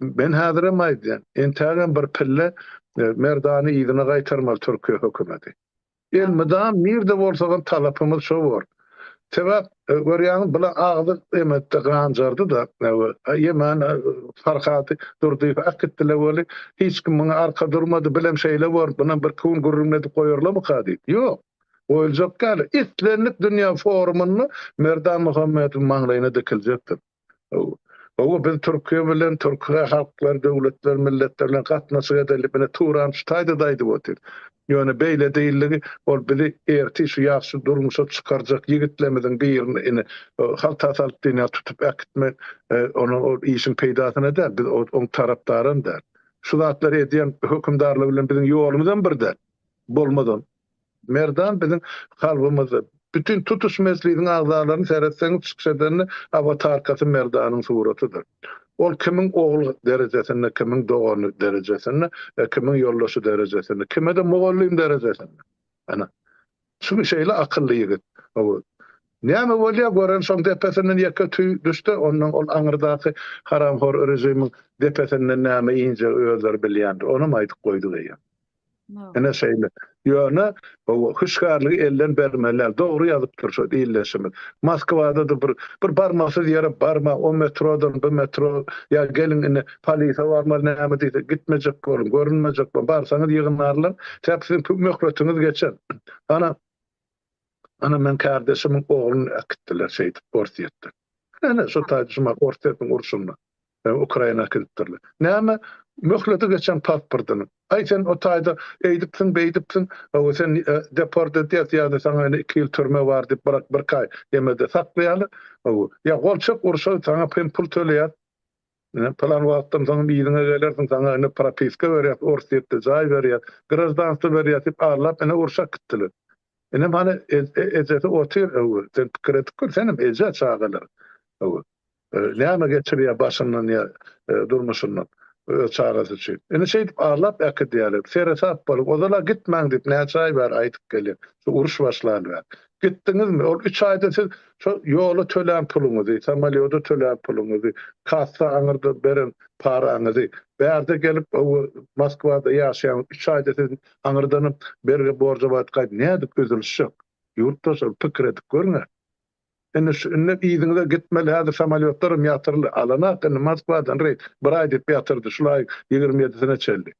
Men häzirem aýdýan, entägem bir pille Merdany yzyna gaýtarmaly Türkiýe hökümeti. Elmydam nirde bolsagam talapymyz şo bor. Sebäp görýäňiz bula agzy emetde ganjardy-da ýemän Farhady Durdyýewi äkitdile weli hiç kim muňa arka durmady bilem şeýle bor bunam birki gün gürrüňini edip goýarlamyka diýip. Ýok. Goýuljak däl. Islendik dünýä forumynda Merdan Muhammedowyň maňlaýyna dikiljekdir. Hawa, biz Türkiýe bilen, türki halklar, döwletler, milletler bilen gatnaşyk edeli, ine Turan şu taýda-da aýdyp otyr. Ýöne beýle diýildigi, ol bizi ertir şu ýagşy durmuşa çykarjak ýigitlerimiziň birini ine halta salyp diýen ýaly tutup äkitmek, onuň ol işiň peýdasyna däl, biz oň tarapdaram däl. Şu zatlary edýän hökümdarlar bilen biziň ýolumyzam bir däl. Bolmazam. Merdan biziň kalbymyzda. Bütin tutuş mejlisiň agzalaryny seretseňiz çykyş edende awatarkasy Merdanyň suratydyr. Ol kimiň ogly derejesinde, kimiň dogany derejesinde, kimiň ýoldaşy derejesinde, kime-de mugallym derejesinde. Ana. Şu şeýle akylly ýigit. Hawa. Näme bolýar gören şoň depesinden ýeke tüý düşse ondan ol aňyrdaky haramhor režimiň depesinden näme injegi özleri bilýändir. Onam aýdyp goýduk eýýäm. Ine şeýle. Ýöne hüşgärligi elden bermeli däl. Dogry ýazypdyr şo ildeşimiz. Moskwada-da bir bir barmasyz ýere barma, o metrodan bu metro ýa geliň indi polise barmaly näme diýse gitmejek boluň, görünmejek boluň. Barsaňyz ýygnarlar. Sebäp siziň möhletiňiz geçen. Ana Ana meň kärdeşimiň ogluny äkitdiler şeýdip Orsýetden. Ene şo taýda şumat Orsýetiň urşunda Ukraina äkidipdirler. Näme möhleti geçen pasportyny. Aý sen o taýda eýdipsiň beýdipsiň, hawa sen deport edýäs ýa-da saňa ene 2 ýyl türme bar diýip bir birki aý emede saklaýarlar. Hawa ýa gol çek urşa saňa hem pul töleýäs. Ine, pylan wagtdan soň yzyňa gelersiň, saňa ine propiska berýäs, Orsýetde jaý berýäs, graždanstwo berýäs diýip aldap ine urşa äkitdiler. Inem hany ejesi otyr öwür, sen pikir edip gör, senem eje çagalar. Öwür. Näme geçirýär başyndan ýa durmuşyndan öz çagasy üçin. Ine şeýdip aldap äkidýärler. Seresap boluň, ozal-a gitmäň diýip näçe aý bäri aýdyp gelýän. Şu uruş başlaly bäri. Gitdiňizmi? Ol üç aýda siz şo ýola tölän puluňyzy, samolýoda tölän puluňyzy, kassa aňyrda beren paraňyzy, bärde gelip Moskwada ýaşaýan üç aýda siz aňyrdanam bergi borja batyp gaýdyp nädip üzülişjek? Ýurtdaşlar pikir edip görüň-ä. Indi şu indi yzyňyza gitmeli häzir samolýotlaram ýatyryldy. Alanak indi Moskwadan reýs bir aý diýip ýatyrdy şul aýyň 27-sine çenli.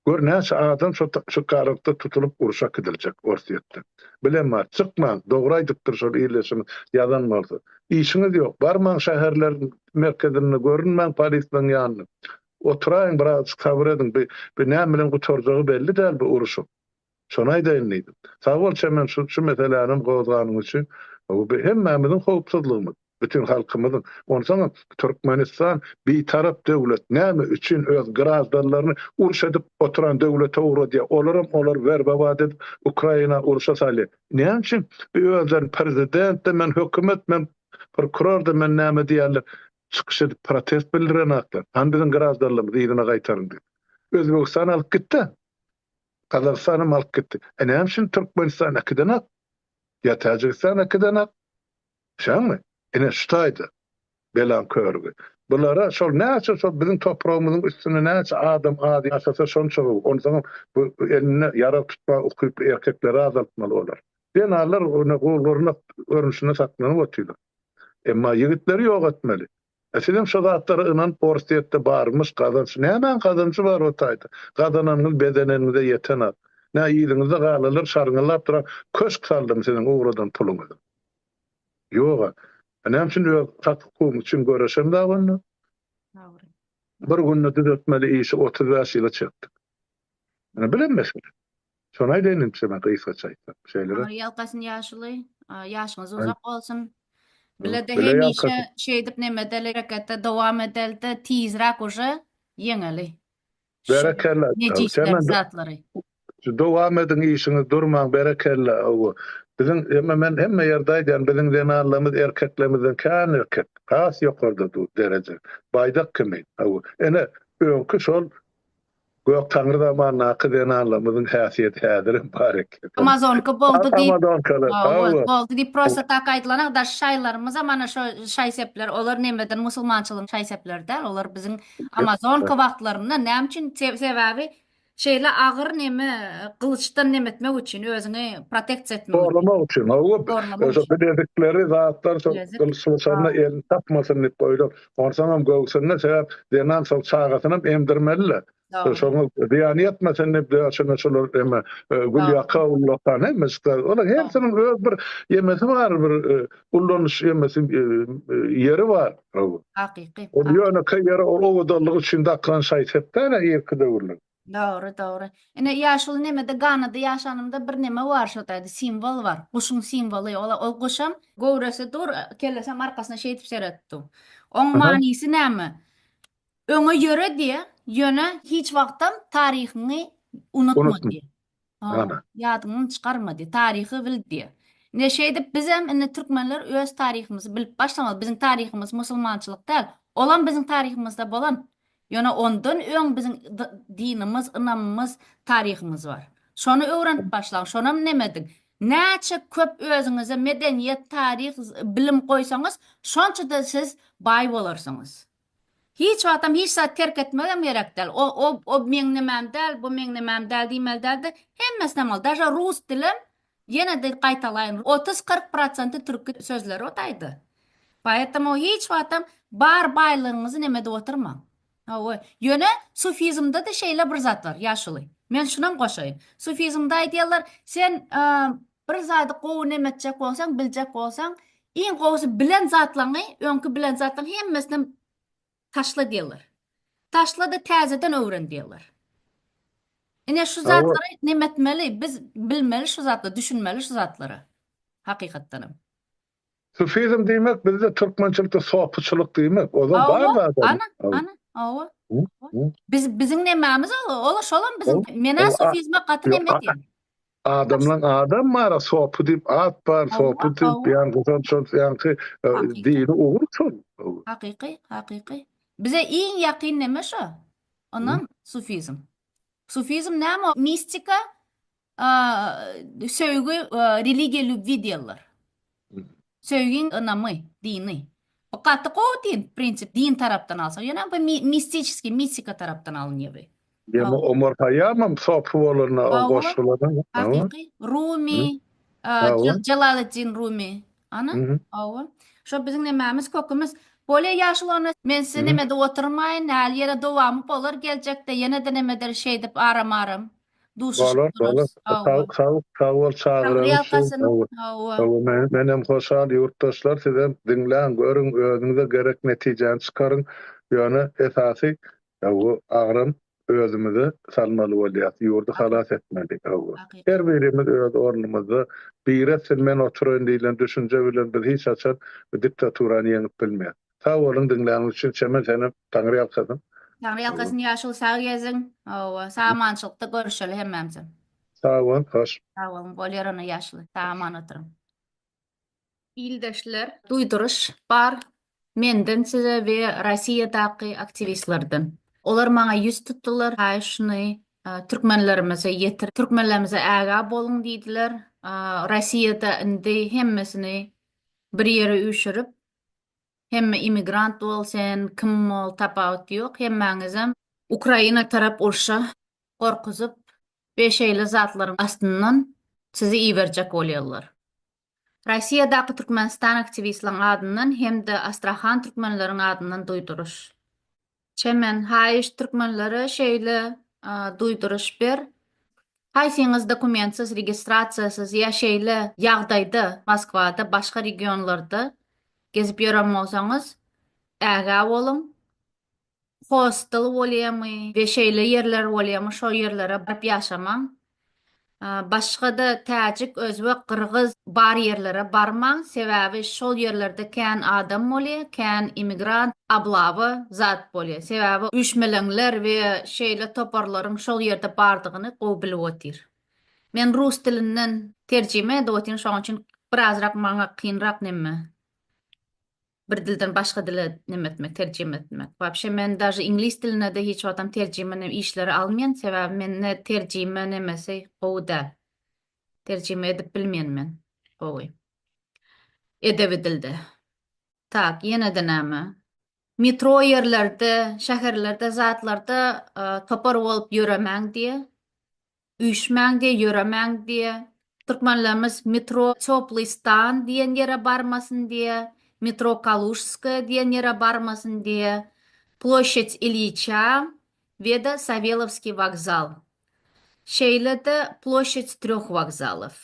Gör näçe adam şo şu garalykda tutulyp urşa äkidiljek Orsýetde. Bilen bar. Çykmaň. Dogry aýdypdyr şol ildeşimiz ýazan bolsa. Işiňiz ýok. Barmaň şäherleriň merkezinde görünmäň polislaň ýanynda. Oturaýyň birazajyk sabyr ediň. Bi bi näme bilen gutarjagy belli däl bu uruşyň. Şony aýdaýyn diýdim. Sag bol Çemen şu şu meselänem gozganyň üçin. Bu hemmämiziň howpsuzlygymyz. Bütin halkymyzyň. Onsoňam Türkmenistan bitarap döwlet näme üçin öz graždanlaryny uruş edip oturan döwlete ugradýar. Olaram olary werbowat edip Ukraina uruşa salýar. Näme üçin özlerini prezident-de men hökümet men prokuror-da men näme diýýärler çykyş edip protest bildirenaklar. Hany biziň graždanlarymyzy yzyna gaýtaryň diýip. Özbegistan alyp gitdi. Gazagystanam alyp gitdi. E näme üçin Türkmenistan äkidenak? Ýa Täjigistan äkidenak? Şaňmy? Ine şu taýda belaň körügi. Bulara şol näçe şol biziň topragymyzyň üstünde näçe adam az ýaşasa şonça gowy. Onsoňam bu elinde ýarag tutmaga ukyply erkekleri azaltmaly olar. Zenanlar ine gurnak görnüşinde saklanyp otyrlar. Emma ýigitleri ýok etmeli. E sizem şo zatlara ynanyp Orsýetde barmyş gazanç. Nämäň gazanjy bar o taýda? Gazananyňyz bezeneniňize ýetenok. Nä yzyňyzda galalar şarňyllap duran köşk saldymy siziň ugradan puluňyzy? Ýoga. A näme üçin öz hak hukugyň üçin göreşemzok onda? Dogry. Bir günde düzetmeli işi 35 ýyla çekdik. Ine bilen mesele. Şony aýdaýyn indi men gysgaça aýtsam. Şeýle-de. Taňry ýalkasyn ýaşuly. Ýaşyňyz uzak bolsun. Bilede hemişe şeýdip neme edeli hereketde dowam edeli-de tizräk uje ýeňeli. Berekella. Nejisler zatlary. Dowam ediň işiňiz durmaň berekella hawa. Biziň emme men hemme ýerde aýdýan biziň zenanlarymyz erkeklerimizden kän erkek has ýokarda dur dereje baýdak kimin hawa ene öňki şol Gök Taňry zamandaky zenanlarymyzyň häsiýeti häzirem bar eken. Amazonka boldy diýip Amazonkalar hawa boldy diýip prosta tak aýdylanok daş şaýlarymyzam ana şo şaý-sepler olar nemeden musulmançylygyň şaý-sepleri däl olar biziň amazonka wagtlarynda näme üçin sebäbi şeýle agyr neme gylyçdan neme etmek üçin özüňi proteksiýa etmek üçin. Goramak üçin hawa şo bilezikleri zatlar şo gylyç elini tapmasyn diýip goýlan. Onsoňam göwsünde sebäp zenan şol çagasynam emdirmeli-de. Şoňa zyýany ýetmesin diýip döşüne şolar eme gülýaka ullakan hemmesi olar hersiniň öz bir ýemesi bar bir ullanyş ýemesi ýeri bar. Hakyky. Ol ýönekeý ýere ol owadanlyk üçin dakylan şaý-sep däl-ä irki döwürler. Dogry, dogry. Ine, ýaşuly nemede Ganada ýaşanymda bir neme bar şo taýda simwol bar. Guşuň simwoly. Ol ol guşam göwresi dur, kellesem arkasyna şeýdip seretip dur. Oň manysy näme? Öňe ýöre diýe, ýöne hiç wagtam taryhyňy unutma diýe. Ana. Ýadyňdan çykarma diýe, taryhy bil diýe. Ine şeýdip bizem indi türkmenler öz taryhymyzy bilip başlamaly. Biziň taryhymyz musulmançylyk däl. Olam biziň taryhymyzda bolan. Ýöne ondan öň biziň dinimiz, ynamymyz, taryhymyz bar. Şony öwrenip başlaň, şonam neme ediň. Näçe köp özüňize medeniýet, taryh, bilim goýsaňyz, şonça-da siz baý bolarsyňyz. Hiç wagtam hiç zat terk etmegem gerek däl. O, o, o meň nemäm däl, bu meň nemäm däl diýmeli däl-de, hemmesinem ol. Daže rus dilem, ýene-de gaýtalaýyn, 30-40 prosenti türki sözleri o taýda. Poetому hiç wagtam bar baýlygyňyzy neme edip oturmaň. Hawa, ýöne sufizmde-de şeýle bir zat bar, ýaşuly. Men şunam goşaýyn. Sufizmde aýdýarlar, sen bir zady gowy neme etjek bolsaň, biljek bolsaň, iň gowusy bilen zatlaryňy, öňki bilen zatlaryň hemmesinem taşla diýýärler. Taşla-da täzeden öwren diýýärler. Ine şu zatlary neme etmeli, biz bilmeli şu zatlary, düşünmeli şu zatlara. Hakykatdanam. Sufizm diýmek bizde türkmençilikde sopuçylyk diýmek. Ozal bar zat. Ana, ana, hawa. Biz biziň nemämiz ol, ol şolam biziň. Menä sufizme gaty neme diýen. Adamlaň adam bar, sopy diýip at bar, sopy diýip ýaňky şol şol ýaňky dini ugur şol. Hakyky, hakyky. Bize iň ýakyn neme şo? Onam sufizm. Sufizm näme? Mistika, Söýgi religiýa lýubwi diýerler. Söýgiň ynamy, dini. Bu gaty gowy din, prinsip, din tarapdan alsak. Ýöne bu mistiçeskiý, mistika tarapdan alynýar bu. Ýa Omar Haýýamam sopy bolanda o goşgularyň. Hakyky. Rumi, Jelaleddin Rumi. Ana, hawa. Şo biziň nemämiz, kökümiz. Bolýa ýaşuly onda men sizi nemede oturmaýyn, häli ýene dowamy bolar geljekde, ýene-de nemedir şeýdip aram-aram. Duşuşyp Bolar, bolar. durarys. Sag, Hawa. sag, sag bol çagyraň üçin. Taňryýalkasyn. Hawa. Hawa. Hawa, men, menem hoşal ýurtdaşlar sizem diňläň, görüň, özüňize gerek netijäni çykaryň. Ýöne esasy hawa, agram özümize salmaly bolýar. Ýurdy halas etmeli. Hawa. Hakyky. Her birimiz öz ornumyzda biri etsin, men oturaýyn diýlen düşünje bilen biz hiç haçan bu diktaturany ýeňip bilmeýäs. Sag boluň diňläniňiz üçin Çemen senem Taňry ýalkasyn. Taňry ýalkasyn ýaşuly sag geziň. Hawa, sag-amançylykda görüşeli hemmämizem. Sag bol, hoş. Sag boluň, bolýar onda ýaşuly. Sag-aman oturyň. Ildeşler duýduryş bar menden size we Rossiýadaky aktiwistlerden. Olar maňa ýüz tutdular, haýyş şuny türkmenlerimize ýetir, türkmenlerimize ägä boluň diýdiler. Rossiýada indi hemmesini bir ýere üýşürip. Hemme immigrant bol sen, kim bol tapawut ýok, hemmäňizem Ukraina tarap urşa gorkuzyp we şeýle zatlaryň astyndan sizi iberjek bolýarlar. Rossiýadaky Türkmenistan aktiwistlaryň adyndan hem-de Astrahan türkmenleriň adyndan duýduryş. Çemen, haýyş türkmenlere şeýle duýduryş ber. Haýsyňyz dokumentsiz, registrasiýasyz ýa şeýle ýagdaýda Moskwada, başga regionlarda gezip ýören bolsaňyz, ägä boluň. Hostel bolýamy we şeýle ýerler bolýamy şo ýerlere baryp ýaşamaň. Başga-da täjik, özbek, gyrgyz bar ýerlere barmaň, sebäbi şol ýerlerde kän adam bolýa, kän immigrant, oblawa zat bolýa. Sebäbi üýşmeleňler we şeýle toparlaryň şol ýerde bardygyny gowy bilip otyr. Men rus dilinden terjime edip otyryn, şoň üçin birazrak maňa kynrak neme. Bir dilden başga dile neme etmek, terjime etmek. Wapşe men daže iňlis diline-de hiç wagtam terjime nem işleri almaýan, sebäbi mende terjime nemesi gowy däl. Terjime edip bilmeýän men gowy. Edebi dilde. Tak, ýene-de näme? Metro ýerlerde, şäherlerde zatlarda topar bolup ýöremäň diýe. Üýşmäň diýe, ýöremäň diýe. Türkmenlerimiz metro Toplyý stan diýen ýere barmasyn diýe, metro Kalujskaýa diýen ýere barmasyn diýe, Ploşçad Ilýiça we-de Sawelowskiý wokzal. Şeýle-de Ploşçad trýoh wokzalow.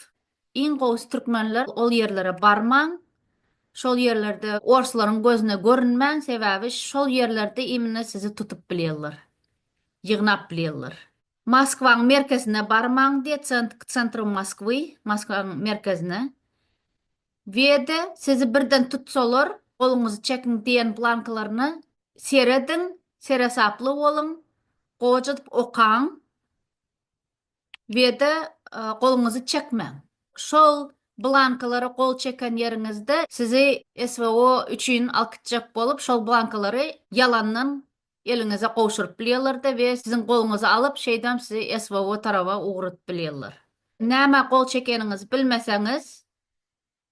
Iň gowusy türkmenler ol ýerlere barmaň, şol ýerlerde orslaryň gözüne görünmäň, sebäbi şol ýerlerde imенно sizi tutup bilýärler, ýygnap bilýärler. Moskwaň merkezine barmaň diýe k tsentru Moskwy, Moskwaň merkezine. We-de sizi birden tutsalar, goluňyzy çekiň diýen blankalaryna serediň, seresaply boluň, goja edip okaň. We-de goluňyzy çekmäň. Şol blankalara gol çeken ýeriňizde sizi SWO üçin alyp gitjek bolup, şol blankalary ýalandan eliňize gowşuryp bilýärler-de we siziň goluňyzy alyp, şeýdem sizi SWO taraba ugradyp bilýärler. Nämä gol çekeniňizi bilmeseňiz,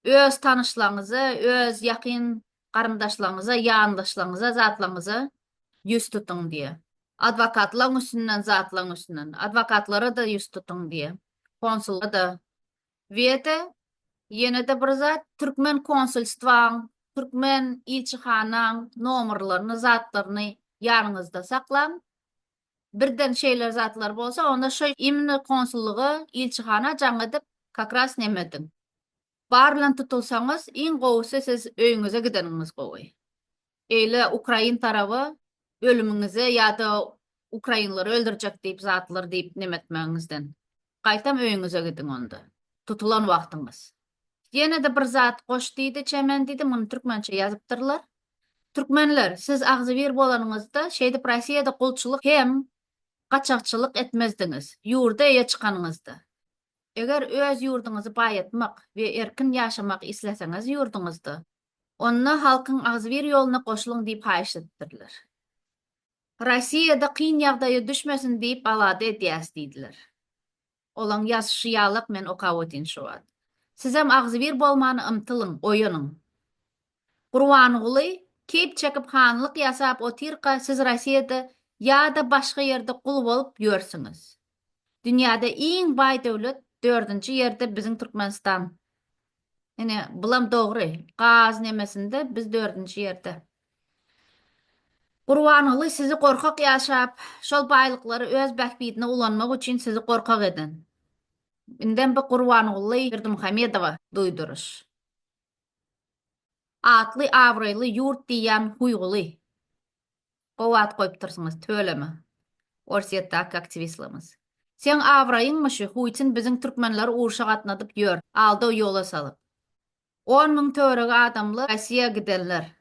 öz tanyşlaryňyza, öz ýakyn garyndaşlaryňyza, ýandaşlaryňyza, zatlaryňyza ýüz tutuň diýýär. Adwokatlaryň üstünden, zatlaryň üstünden. Adwokatlara-da ýüz tutuň diýýär. Konsula-da We-de, ýene-de bir zat, türkmen konsulstwaň, türkmen ilçihanaň nomerlerini, zatlaryny ýanyňyzda saklaň. Birden şeýle zatlar bolsa, onda şo imенно konsullyga, ilçihana jaň edip, kak raz neme ediň. Bar bilen tutulsaňyz, iň gowusy siz öýüňize gideniňiz gowy. Eýle ukrain taraby ölümiňize ýa-da ukrainlary öldürjek diýip zatlar diýip neme etmegiňizden. Gaýtam öýüňize gidiň onda. Tutulan wagtyňyz. Ýene-de bir zat goş diýdi Çemen diýdi, muny türkmençe ýazypdyrlar. Türkmenler, siz agzybir bolanyňyzda şeýdip Rossiýada gulçulyk hem gaçakçylyk etmezdiňiz, ýurda eýe çykanyňyzda. Eger öz ýurduňyzy baýatmak we erkin ýaşamak isleseňiz ýurduňyzda, Onda halkyň agzybir ýoluna goşulyň diýip haýyşt edipdirler. Rossiýada kyn ýagdaýa düşmesin diýip alada edýäs diýdiler. Olaň ýazyşy ýalak men okap otyryn şu wagt. Sizem agzybir bolmana ymtylyň, oýanyň. Gurbanguly keýp çekip hanlyk ýasap otyrka siz Rossiýada ýada başga ýerde gul bolup ýörsüňiz. Dünýäde iň baý döwlet dördünji ýerde biziň Türkmenistan. Ine, bulam dogry. Gaz nemesinde biz dördünji ýerde. Gurbanguly sizi gorkak ýaşap, şol baýlyklary öz bähbidine ulanmak üçin sizi gorkak eden. Indem bu Gurbanguly Berdimuhamedowa duýduryş. Atly abraýly ýurt diýýän huýguly. Gowy at goýupdyrsyňyz tüweleme. Orsýetdäki aktiwistlerimiz. Seň abraýyňmy şu huýtin biziň türkmenleri urşa gatnadyp ýör, aldaw ýola salyp. 10,000 töweregi adamly Rossiýa gidenler.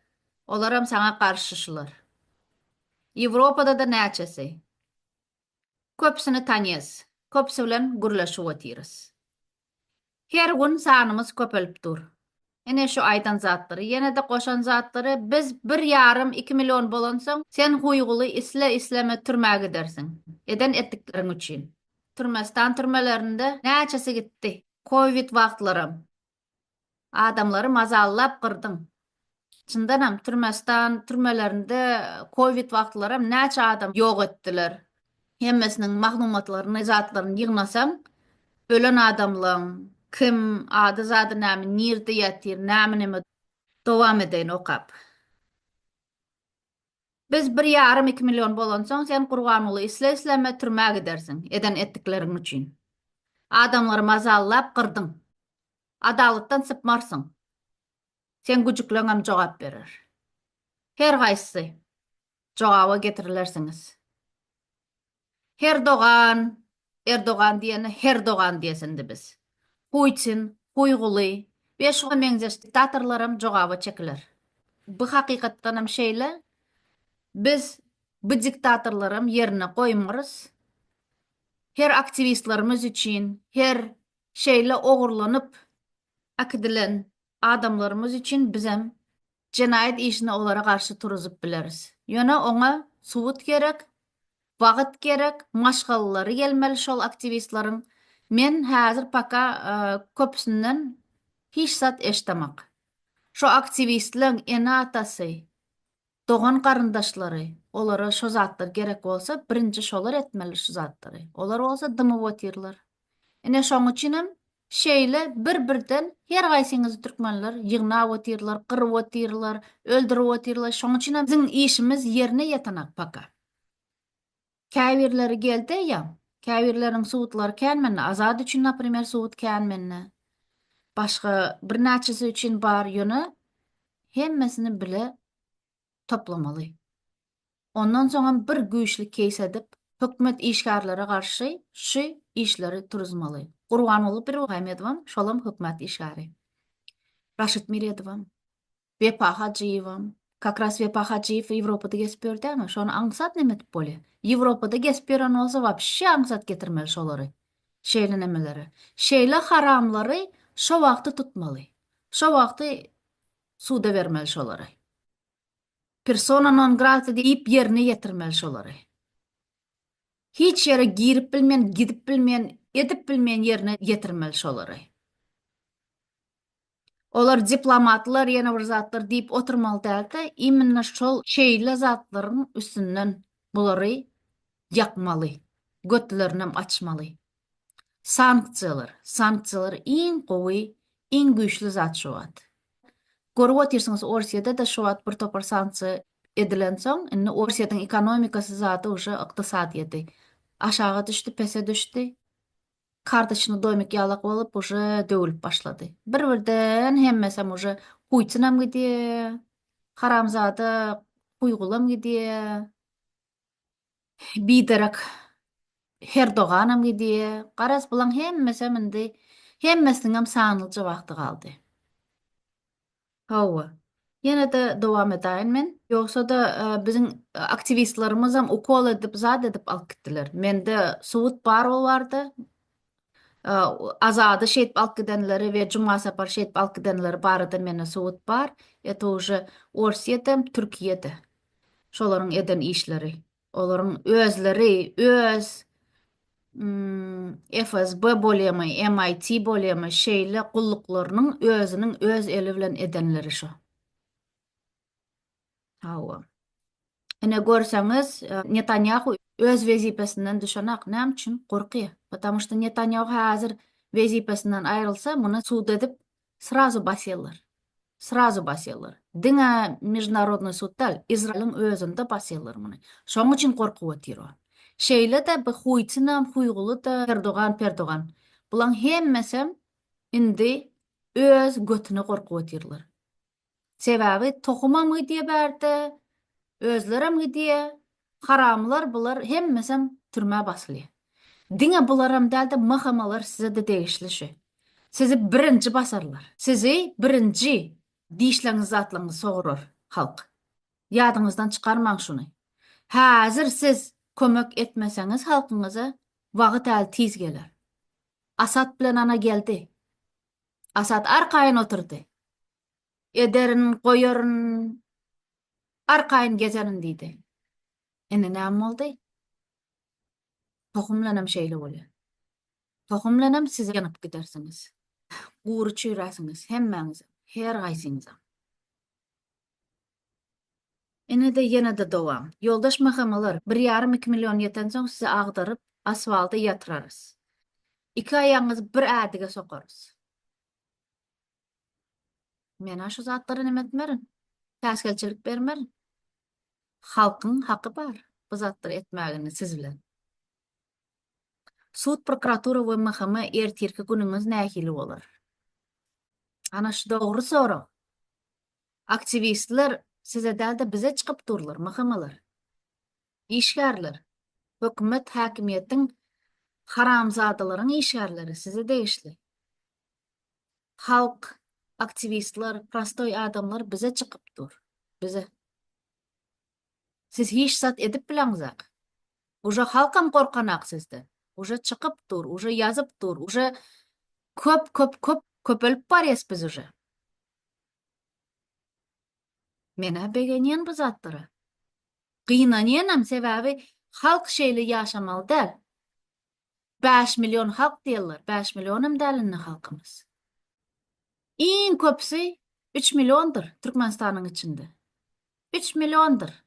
Olaram saňa garşy şular. Ýewropada-da näçesi. Köpüsini tanýas. Köpüsi bilen gürleşip otyrys. Her gün sanymyz köpelip dur. Ine şu aýdan zatlary, ýene-de goşan zatlary, biz bir ýarym, iki million bolansoň, sen huýguly isle-isleme türmä gidersiň. Eden etdikleriň üçin. Türmestan türmelerinde näçesi gitdi. Kowid wagtlaram. Adamlary mazallap gyrdyň. Çyndanam Türmestan türmelerinde kowid wagtlaram näçe adam ýok etdiler. Hemmesiniň maglumatlaryny zatlaryny ýygnasaň ölen adamlaň kim ady zady näme nirde ýatyr näme neme dowam edeýin okap. Biz bir ýarym iki million bolansoň sen Gurbanguly isle isleme türmä gidersiň eden etdikleriň üçin. Adamlary mazallap gyrdyň. Adalatdan sypmarsyň. Seň güjükleňem jogap berer. Her haýsysy jogaba getirilersiňiz. Herdogan, Erdogan diýene Herdogan diýes indi biz. Putin, Huýguly we şuňa meňzeş diktatorlaram jogaba çekiler. Bu hakykatdanam şeýle, biz bu diktatorlaram ýerine goýmarys. Her aktiwistlerimiz üçin, her şeýle ogurlanyp äkidilen adamlarymyz üçin bizem jenaýat işini olara garşy turuzyp bileris. Ýöne oňa subut gerek, wagt gerek, maşgalalary gelmeli şol aktiwistleriň. Men häzir paka köpüsinden hiç zat eşdemak. Şo aktiwistleň ene-atasy, dogan-garyndaşlary olara şo zatlar gerek bolsa birinji şolar etmeli şu zatlary. Olar bolsa dymyp otyrlar. Ine şoň üçinem şeýle bir-birden her gaýsyňyzy türkmenler ýygnap otyrlar, gyryp otyrlar, öldürip otyrlar. Şoň üçinem biziň işimiz ýerine ýetenak paka. Käbirleri geldi eýýäm. Käbirleriniň subutlary kän mende. Azat üçin naprimer subut kän mende. Başga birnäçesi üçin bar ýöne hemmesini bile toplamaly. Ondan soňam bir güýçli keýs edip, hökümet işgärlere garşy şu işleri turuzmaly. Gurbanguly Pirmuhamedowam şolam hökümet işgäri. Raşid Meredowam, Wepa Hajyýewam. Kak ras Wepa Hajyýew Ýewropada gezip ýör dämi? Şony aňsat neme edip bolýar. Ýewropada gezip ýören bolsa wapşe aňsat getirmeli şolary. Şeýle nemeleri. Şeýle haramlary şo wagty tutmaly. Şo wagty suda bermeli şolary. Persona non grata diýip ýerine ýetirmeli şolary. Hiç ýere girip bilmeýän, gidip bilmeýän, edip bilmeýän ýerine ýetirmeli şolary. Olar diplomatlar ýene bir zatlar diýip oturmaly dälde, imенно şol şeýle zatlaryň üstünden bulary ýakmaly, götlerinem açmaly. Sanksiýalar, sanksiýalar iň gowy, iň güýçli zat şu wagt. Görüp otyrsyňyz Orsýede-de şu wagt bir topar sanksiýa edilensoň, indi Orsýetiň ekonomikasy zady uje ykdysadyýeti aşaga düşdi, pese düşdi. Kartoçny domik ýalak bolup uje döwülip başlady. Bir-birden hemmesem uje Putinam gidýär, haramzada Huýgulam gidýär. Biderek Herdoganam gidýä. Garaz bulaň hemmesem indi hemmesiniňem sanlyja wagty galdy. Hawa. Ýene-de dowam edäýin men. Ýogsa-da biziň aktiwistlerimizem ukol edip zat edip alyp gitdiler. Mende subut bar ol barda. Azady şeýdip alyp gidenleri we Jumasapary şeýdip alyp gidenleri barada mende subut bar. Это уже Orsýetem, Türkiýede. Şolaryň eden işleri. Olaryň özleri öz FSB bolýamy, MIT bolýamy şeýle gulluklarynyň özüniň öz eli bilen edenleri şo. Hawa. Ine görseňiz, Netanýahu öz wezipesinden düşenak. Näme üçin? Gorkýar. Потому что Netanýahu häzir wezipesinden aýrylsa, muny sud edip srazu basýarlar. Srazu basýarlar. Diňe mejnarodnyý sud däl, Izrailiň özünde basýarlar muny. Şoň üçin gorkup otyr o. Şeýle-de bu Huýtinam, Huýguly-da, Erdogan, Perdogan. Bulaň hemmesem indi öz götüne gorkup otyrlar. Sebäbi tohumam gidýä bärde, özlerem gidýä, haramlar bular hemmesem türmä basylýa. Diňe bularam dälde MHM-lar size-de degişli şu. Sizi birinji basarlar. Sizi birinji dişleriňizi zatlaryňyzy sogurar halk. Ýadyňyzdan çykarmaň şuny. Häzir siz kömek etmeseňiz halkyňyza wagyt äl tiz geler. Asad bilen ana geldi. Asad arkaýyn oturdy. Ederin, goýaryn, arkaýyn gezerin diýdi. Indi näme boldy? Tohum bilenem şeýle bolýar. Tohum bilenem siz ýanyp gidersiňiz. Gury çüýräsiňiz hemmäňizem, her haýsyňyzam. Ine-de ýene-de dowam. Ýoldaş MHM-lar, bir ýarym-iki million ýetensoň sizi agdaryp, asfalta ýatyrarys. Iki aýagyňyzy bir ädige sokarys. Men-ä şu zatlara neme etmerin. Päsgelçilik bermerin. Halkyň haky bar bu zatlary etmäge indi siz bilen. Sud, prokuratura we MHM ertirki günüňiz nähili bolar? Ana şu dogry sorag. Aktiwistler size däl-de bize çykyp durlar, MHM-ler. Işgärler. Hökümet häkimiýetiň haramzadalaryň işgärleri size degişli. Halk, aktiwistler, prostoý adamlar bize çykyp dur. Bize. Siz hiç zat edip bileňzak. Uje halkam gorkanak sizden. Uje çykyp dur, uje ýazyp dur, uje köp köp köp köpelip barýas biz uje. Menä begenýän bu zatlara. Gynanýanam sebäbi halk şeýle ýaşamaly däl. 5 million halk diýerler. 5 millionam däl indi halkymyz. Iň köpüsi 3 milliondyr Türkmenistanyň içinde. 3 milliondyr.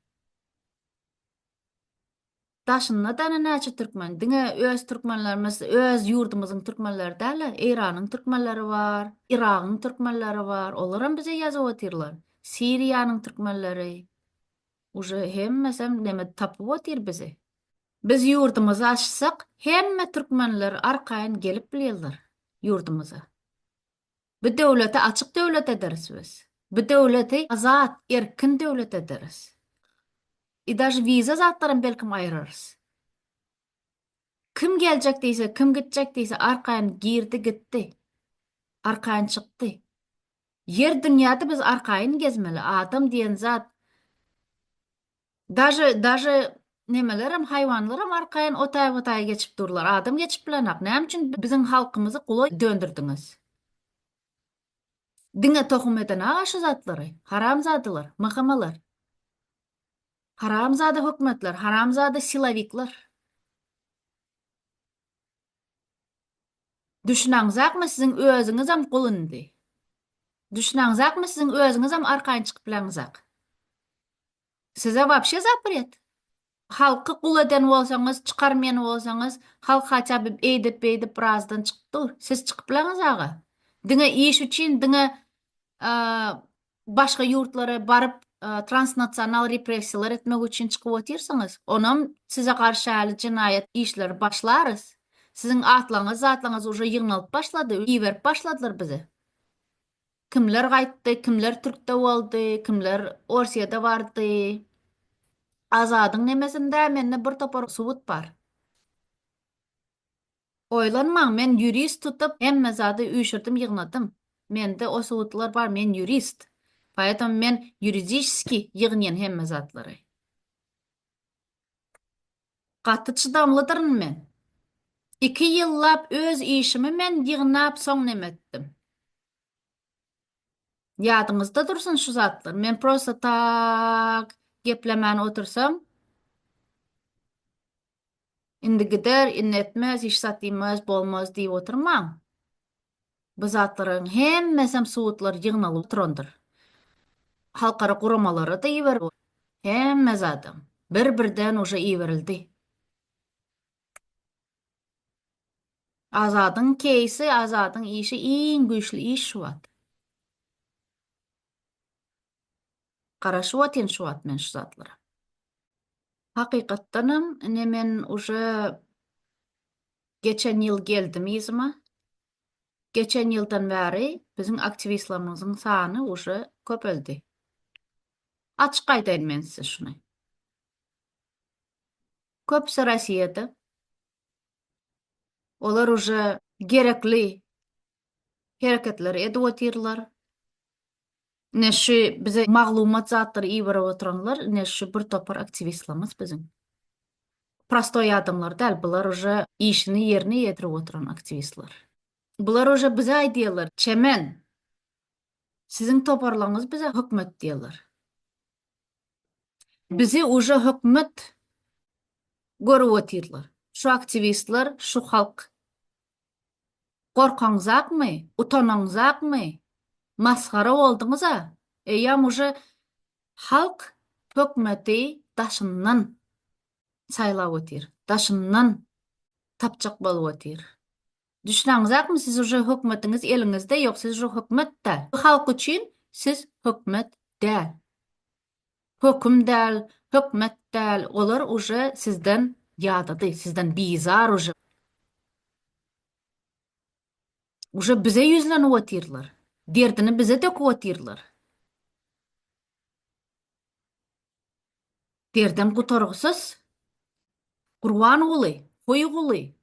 Daşynda dana näçe türkmen, diňe öz türkmenlerimiz, öz ýurdumyzyň türkmenleri däl-de, Eýranyň türkmenleri bar, Yragyň türkmenleri bar, olaram bize ýazyp otyrlar. Siriýanyň türkmenleri. Uje hemmesem neme tapyp otyr bizi. Biz ýurdumyzy açsak, hemme türkmenler arkaýyn gelip bilýärler ýurdumyza. Bu döwleti açyk döwlet ederis biz. Bu döwleti azat, erkin döwlet ederis. I daže wiza zatlaram belkim aýyrarys. Kim geljek diýse, kim gitjek diýse arkaýyn girdi gitdi. Arkaýyn çykdy. Ýer dünýäde biz arkaýyn gezmeli. Adam diýen zat Daže daže nemelerem haýwanlaram arkaýyn o taý bu taý geçip durlar. Adam geçip bilenak. Näme üçin biziň halkymyzy gula döndürdiňiz? Diňe tohum eden aga şu zatlary. Haramzadalar, MHM-lar. Haramzada hökümetler, haramzada silovikler. Düşüneňzakmy siziň özüňizem gul indi. Düşüneňzakmy siziň özüňizem arkaýyn çykyp bileňzak. Size wapşe zapret. Halky gul eden bolsaňyz, çykarmaýan bolsaňyz, halk haça bi eýdip beýdip birazdan çykyp dur. Siz çykyp bileňiz aga. Diňe iş üçin diňe başga ýurtlara baryp transnasional repressiýalar etmek üçin çykyp otyrsyňyz. Onam size garşy äli jenaýat işleri başlarys. Siziň atlaryňyz zatlaryňyz uje ýygnalyp başlady, iberip başladylar bize. Kimler gaýtdy, kimler türkde boldy, kimler Orsýede bardy. Azadyň nemesinde mende bir topar subut bar. Oýlanmaň, men ýurist tutup, hemme zady üýşürdim, ýygnadym. Mende o subutlar bar, men ýurist. Poetому men ýuridiçeskiý ýygnýan hemme zatlary. Gaty çydamlydyryn men. Iki ýyllap öz işimi men ýygnap soň neme etdim. Ýadyňyzda dursun şu zatlar. Men prosta tak geplemän otursam, Indi gider, indi etmez, hiç zat diýmez, bolmaz diýip oturmaň. Bu zatlaryň hemmesem subutlar ýygnalyp oturandyr. Halkara guramalara-da iberip, hemme zadam bir-birden uje iberildi. Azadyň keýsi, Azadyň işi iň güýçli iş şu wagt. Garaşyp otyryn şu wagt men şu zatlara. Hakykatdanam ine men uje geçen ýyl geldim yzyma. Geçen ýyldan bäri biziň aktiwistlerimiziň sany uje köpeldi. Açyk aýdaýyn men size şuny. Köpüsi Rossiýada. Olar uje gerekli hereketleri edip otyrlar. Ine şu bize maglumat zatlary iberip oturanlar ine şu bir topar aktiwistlerimiz biziň. Prostoý adamlar däl, bular uje işini ýerine ýetirip oturan aktiwistler. Bular uje bize aýdýarlar, Çemen, siziň toparlaryňyz bize hökümet diýýärler. Bizi uje hökümet görüp otyrlar. Şu aktiwistler, şu halk Gorkaňzakmy? Utanaňzakmy? Masgara bolduňyza. Eýýäm uje halk Hökmeti daşyndan saýlap otyr. Daşyndan tapjak bolup otyr. Düşüneňizakmy siz uje hökmetiňiz eliňizde ýok siz uje hökmet däl. Halk üçin siz hökmet däl. Höküm däl, hökmet däl olar uje sizden ýadady sizden bizar uje. Uje bize ýüzlenip otyrlar. Derdini bize döküp otyrlar. Derdem gutargysyz. Gurbanguly, Hoýguly.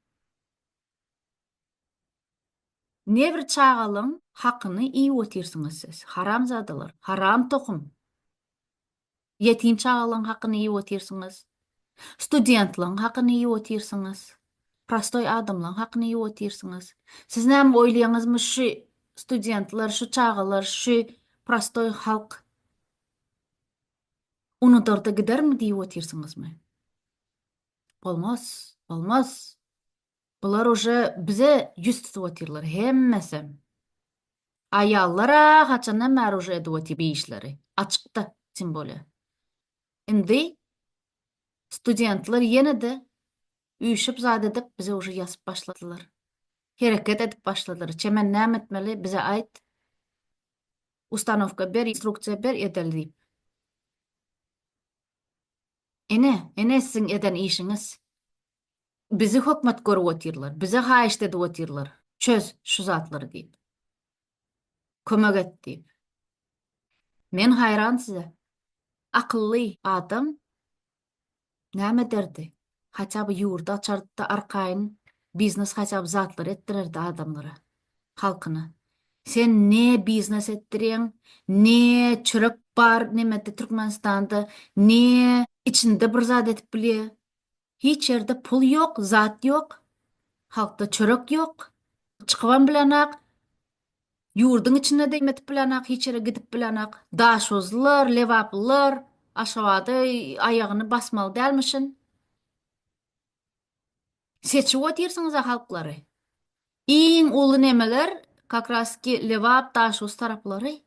Ne bir çagalyň hakyny iýip otyrsyňyz siz. Haramzadalar, haram tohum. Ýetim çagalaň hakyny iýip otyrsyňyz. Studentleň hakyny iýip otyrsyňyz. Prostoý adamlaň hakyny iýip otyrsyňyz. Siz näme oýlaýaňyzmy şu studentler, şu çagalar, şu prostoý halk unudarda gidermi diýip otyrsyňyzmy? Bolmaz, bolmaz. Bular uje bize ýüz tutup otyrlar hemmesem. Aýallar-a haçandan bäri uje edip otyr bi işleri. Açykda tim bolýa. Indi studentler ýene-de üýşüp zat edip bize uje ýazyp başladylar. Hereket edip başladylar. Çemen näme etmeli bize aýt. Ustanowka ber, instruksiýa ber edeli diýip. Ine, ine siziň eden işiňiz. Bizi hökmet görüp otyrlar. Bize haýyşt edip otyrlar. Çöz şu zatlary diýip. Kömek et diýip. Men haýran size. Akylly adam näme ederdi? Haça by ýurdy açardy-da arkaýyn biznes haça by zatlar etdirerdi adamlara, halkyna. Sen ne biznes etdirýäň, ne çörek bar nemede Türkmenistanda, ne içinde bir zat edip bilýä. Hiç ýerde pul ýok, zat ýok. Halkda çörek ýok. Çykybam bilenak. Ýurduň içinde-de etip bilenak, hiç ýere gidip bilenak. Daşoguzlylar, lebaplylar Aşgabada aýagyny basmaly dälmişin. Seçip otyrsyňyz-a halklary. Iň uly nemeler kak raski Lebap, Daşoguz taraplary,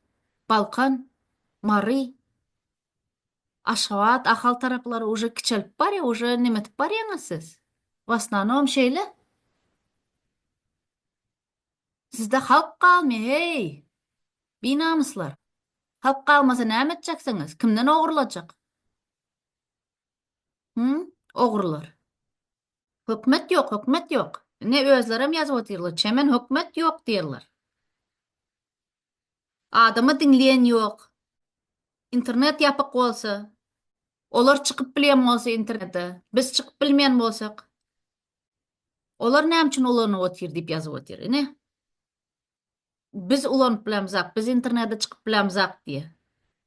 Balkan, Mary. Aşgabat, Ahal taraplary uje kiçelip barýa, uje nemetip barýaňyz siz. W osnownom şeýle. Sizde halk galmýa, heý! Binamyslar. Halk galmasa näme etjeksiňiz? Kimden ogurlajak? Hü? Ogrular. Hökmet ýok, hökmet ýok. Ine özlerem ýazyp otyrlar, Çemen hökmet ýok diýerler. Adamy diňleýän ýok. Internet ýapyk bolsa, olar çykyp bilýän bolsa internete, biz çykyp bilmeýän bolsak, olar näme üçin ulanyp otyr diýip ýazyp otyr. Ine. Biz ulanyp bilemzak, biz internete çykyp bilemzak diýe.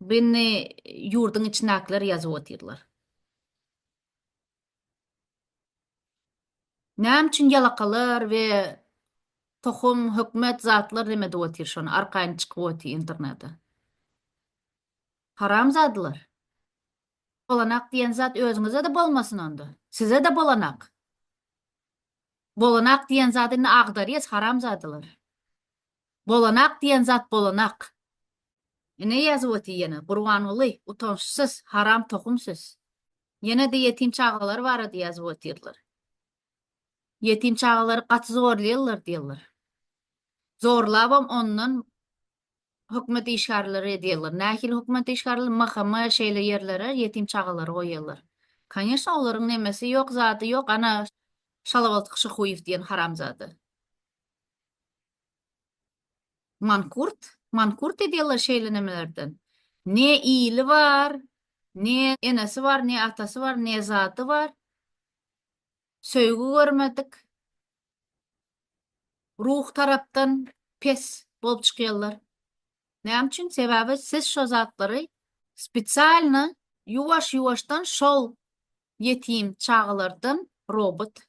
Bu indi ýurduň içindäkiler ýazyp otyrlar. Näme üçin ýalakalar we tohum, hökümet zatlar neme edip otyr şony arkaýyn çykyp otyr internete. Haramzadalar. Bolanak diýen zat özüňize-de bolmasyn onda. Size-de bolanak. Bolanak diýen zady indi agdarýas haramzadalar. Bolanak diýen zat bolanak. Ine ýazyp otyr ýene Gurbanguly utançsyz haram tohum siz. Ýene-de ýetim çagalar barada ýazyp otyrlar. Ýetim çagalary gaty zorlaýarlar diýýärler. Zorlabam ondan hökümet işgärleri edýärler. Nähili hökümet işgärleri? MHM şeýle ýerlere ýetim çagalary goýýarlar. Koneşno olaryň nemesi ýok, zady ýok. Ana Şalabaltyk Şyhuýew diýen haramzada. Mankurt, mankurt edýärler şeýle nemelerden. Ne ili bar, ne enesi bar, ne atasy bar, ne zady bar. Söýgi görmedik. Ruh tarapdan pes bolup çykýarlar. Näme üçin? Sebäbi siz şo zatlary spesialno ýuwaş-ýuwaşdan şol ýetim çagalardan robot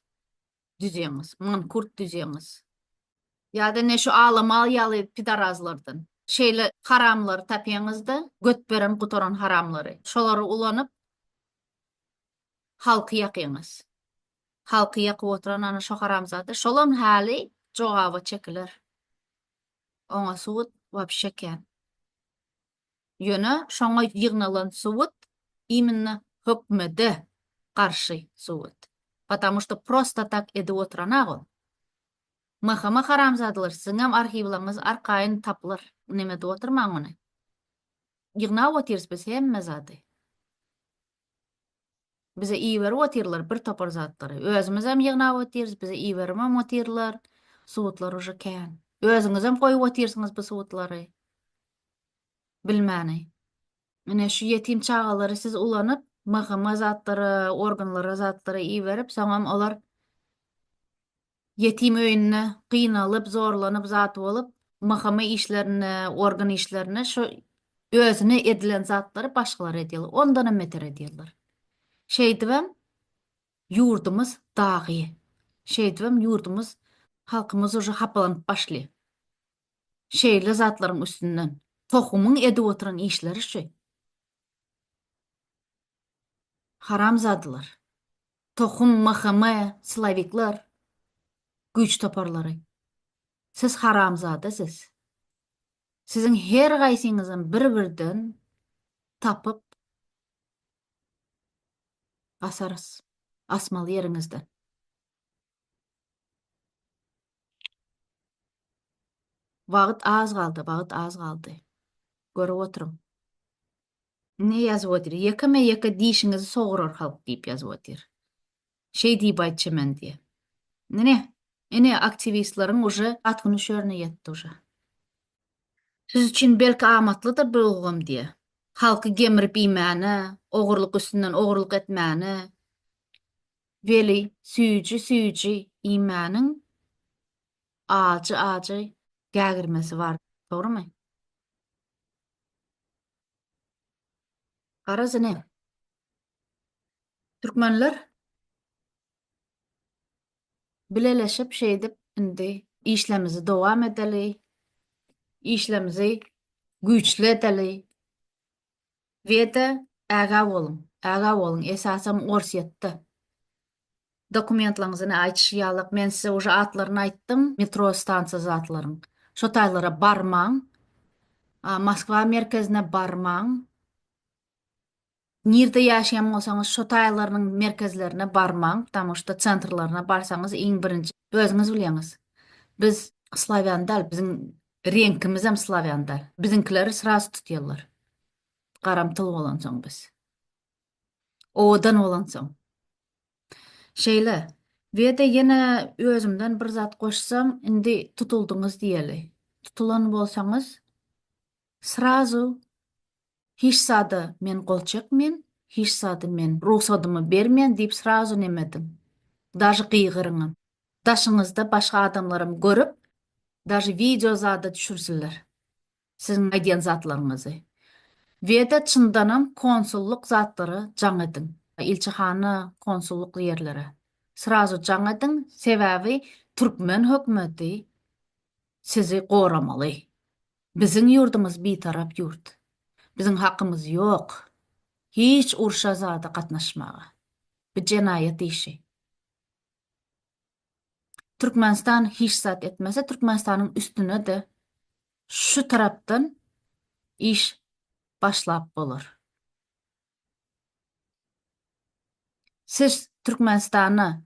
düzýäňiz, mankurt düzýäňiz. Ýa-da ne şu alamal ýaly pidarazlardan. Şeýle haramlary tapýaňyzda, göt beren gutaran haramlary. Şolary ulanyp halky ýakýaňyz. Halky ýakyp oturan ana şo haramzada. Şolam häli jogaba çekiler. Oňa subut wapşe kän. Ýöne şoňa ýygnalan subut. Iminna hökmede garşy subut. Patamu şto prosta tak edip oturanag ol. MHM haramzadalar siziňem arhiwlaňyz arkaýyn tapylar. Neme edip oturmaň ony. Ýygnap otyrys biz hemme zady. Bize iberip otyrlar bir topar zatlary. Özümizem ýygnap otyrys, bize iberibem otyrlar. Subutlar uje kän. Özüňizem goýup otyrsyňyz bu subutlary. Bilmäni. Ine şu ýetim çagalary siz ulanyp, MHM zatlara, organlara zatlara iberip, soňam olar ýetim öýünde gynalyp, zorlanyp zat bolup, MHM işlerinde, organ işlerinde şu özüne edilen zatlary başgalara edýärler. Ondanam beter edýärler. Şeýdibem ýurdumyz dagy. Şeýdibem ýurdumyz, halkymyz uje hapalanyp başlaýar. Şeýle zatlaryň üstünden. Tohumyň edip oturan işleri şu. Haramzadalar. Tohum, MHM, silowikler, güýç toparlary. Siz haramzada siz. Siziň her gaýsyňyzam bir-birden tapyp asarys. Asmaly ýeriňizden. Wagt az galdy, wagt az galdy. Görüp oturyň. Ne ýazyp otyr? Ýekeme-ýeke dişiňizi sograr halk diýip ýazyp otyr. Şeý diýip aýtça men diýe. Ine, ine aktiwistleriň uje atgyn üşerine ýetdi uje. Siz üçin belki amatlydyr bu ulgam diýe. Halky gemrip iýmäne, ogurlyk üstünden ogurlyk etmäne. Weli süýji-süýji iýmäniň ajy-ajy gägirmesi bar, dogrumy? Garaz ine, türkmenler bileleşip şeýdip indi işlemizi dowam edeli, işlemizi güýçli edeli we-de ägä boluň, ägä boluň, esasam Orsýetde. Dokumentlaryňyzy ine aýdyşy ýalak men size uje atlaryny aýtdym metro stansiýa zatlaryň şo taýlara barmaň Moskwa merkezine barmaň nirde ýaşaýan bolsaňyz şo taýlarynyň merkezlerine barmaň ptamu şda sentrlaryna barsaňyz iň birinji özüňiz bilýäňiz biz slawýan däl biziň reňkimizem slawýan däl biziňkileri sraz tutýarlar garamtyl bolansoň biz Owadan bolansoň. Şeýle. We-de ýene özümden bir zat goşsam, indi tutuldyňyz diýeli. Tutulan bolsaňyz, srazu hiç zada men gol çekmen, hiç zada men rugsadymy bermen diýip srazu neme ediň. Daže gygyryňam. Daşyňyzda başga adamlaram görüp, daže wideo zada düşürsinler. Siziň aýdýan zatlaryňyzy. We-de çyndanam konsullyk zatlara jaň ediň. Ilçihana, konsullyk ýerlere. Srazu jaň ediň, sebäbi türkmen hökümeti sizi goramaly. Biziň ýurdumyz bitarap ýurt. Biziň hakymyz ýok. Hiç urşa zada gatnaşmaga. Bu jenaýat işi. Türkmenistan hiç zat etmese Türkmenistanyň üstüne-de şu tarapdan iş başlap bolar. Siz Türkmenistana,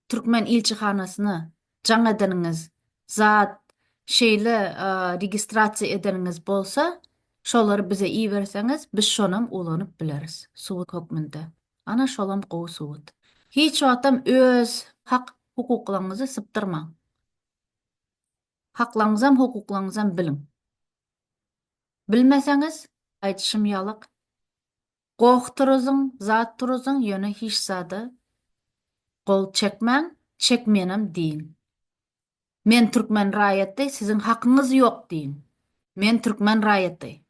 türkmen ilçihanasyna jaň edeniňiz, zat şeýle registrasiýa edeniňiz bolsa, şolary bize iberseňiz, biz şonam ulanyp bileris subut hökmünde. Ana şolam gowy subut. Hiç wagtam öz hak hukuklaryňyzy sypdyrmaň. Haklaryňyzam hukuklaryňyzam biliň. Bilmeseňiz aýdyşym ýalyk goh turuzyň, zat turuzyň ýöne hiç zada gol çekmäň, çekmenem diýiň. Men türkmen raýaty siziň hakyňyz ýok diýiň. Men türkmen raýaty.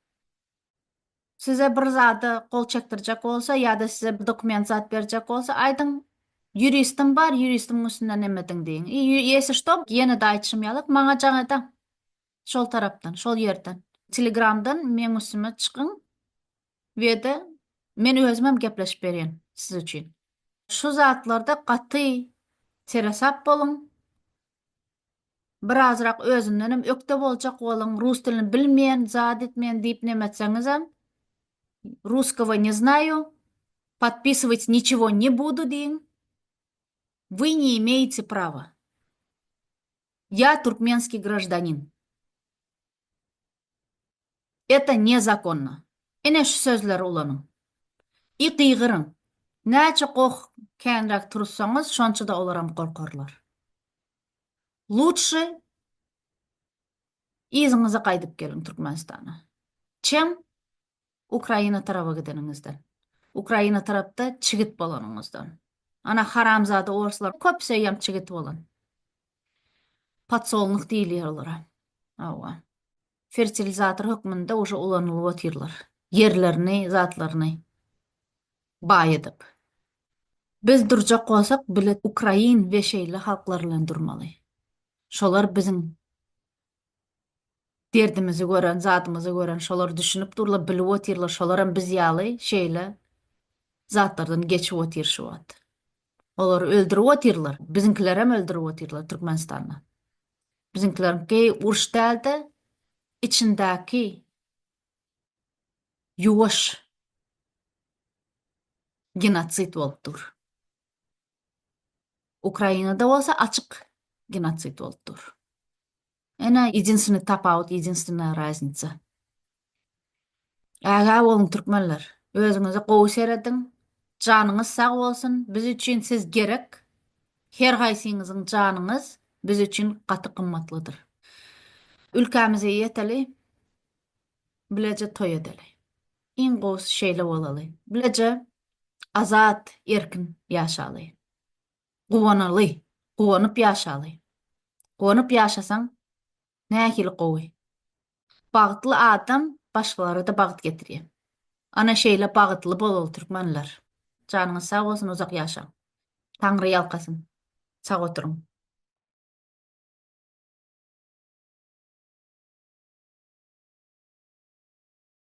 Size bir zada gol çekdirjek bolsa ýa-da size bir dokument zat berjek bolsa aýdyň ýuristim bar ýuristimiň üstünden neme ediň diýiň. I ýesi şto ýene-de aýdyşym ýaly maňa jaň ediň. Şol tarapdan, şol ýerden. Telegramdan meň üstüme çykyň we-de men özümem gepleşip berýän siz üçin. Şu zatlarda gaty seresap boluň. Birazrak özündenem ökde boljak boluň, rus dilini bilmeýän, zat etmeýän diýip neme etseňizem, russkogo ne znaýu, Podpisywać niçego ne budu diýiň. Вы не имеете права. Я туркменский graždanin. Это nezakonno. Ine şu sözleri ulanyň. I gygyryň. Näçe goh känräk turuzsaňyz, şonça-da olaram gorkarlar. Lutşy yzyňyza gaýdyp geliň Türkmenistana. Çem Ukraina taraba gideniňizden. Ukraina tarapda çigit bolanyňyzdan. Ana haramzada orslar köpüsi eýýäm çigit bolan. Podsolnuh diýilýär olara. Hawa. Fertilizator hökmünde uje ulanylyp otyrlar. Ýerlerini, zatlaryny baý edip. Biz durjak bolsak bile ukrain we şeýle halklar bilen durmaly. Şolar biziň derdimizi gören, zadymyzy gören, şolar düşünip durlar, bilip otyrlar, şolaram biz ýaly şeýle zatlardan geçip otyr şu wagt. Olary öldürip otyrlar. Biziňkilerem öldürip otyrlar Türkmenistanda. Biziňkileriňki uruş däl-de, içindäki ýuwaş genosid bolup dur. Ukrainada bolsa açyk genosid bolup dur. Ene jedinstwnyý tapawut, jedinstwnaýa raznica. Ägä boluň türkmenler. Özüňize gowy serediň. Janyňyz sag bolsun. Biz üçin siz gerek. Her haýsyňyzyň janyňyz biz üçin gaty gymmatlydyr. Ülkämize ýeteli. Bileje toý edeli. Iň gowusy şeýle bolaly. Bileje azat, erkin ýaşaly. Guwanaly, guwanyp ýaşaly. Guwanyp ýaşasaň nähili gowy. Bagtly adam başgalara-da bagt getirýär. Ana şeýle bagytly bolaly türkmenler. Janyňyz sag bolsun uzak ýaşaň. Taňry ýalkasyn. Sag oturyň.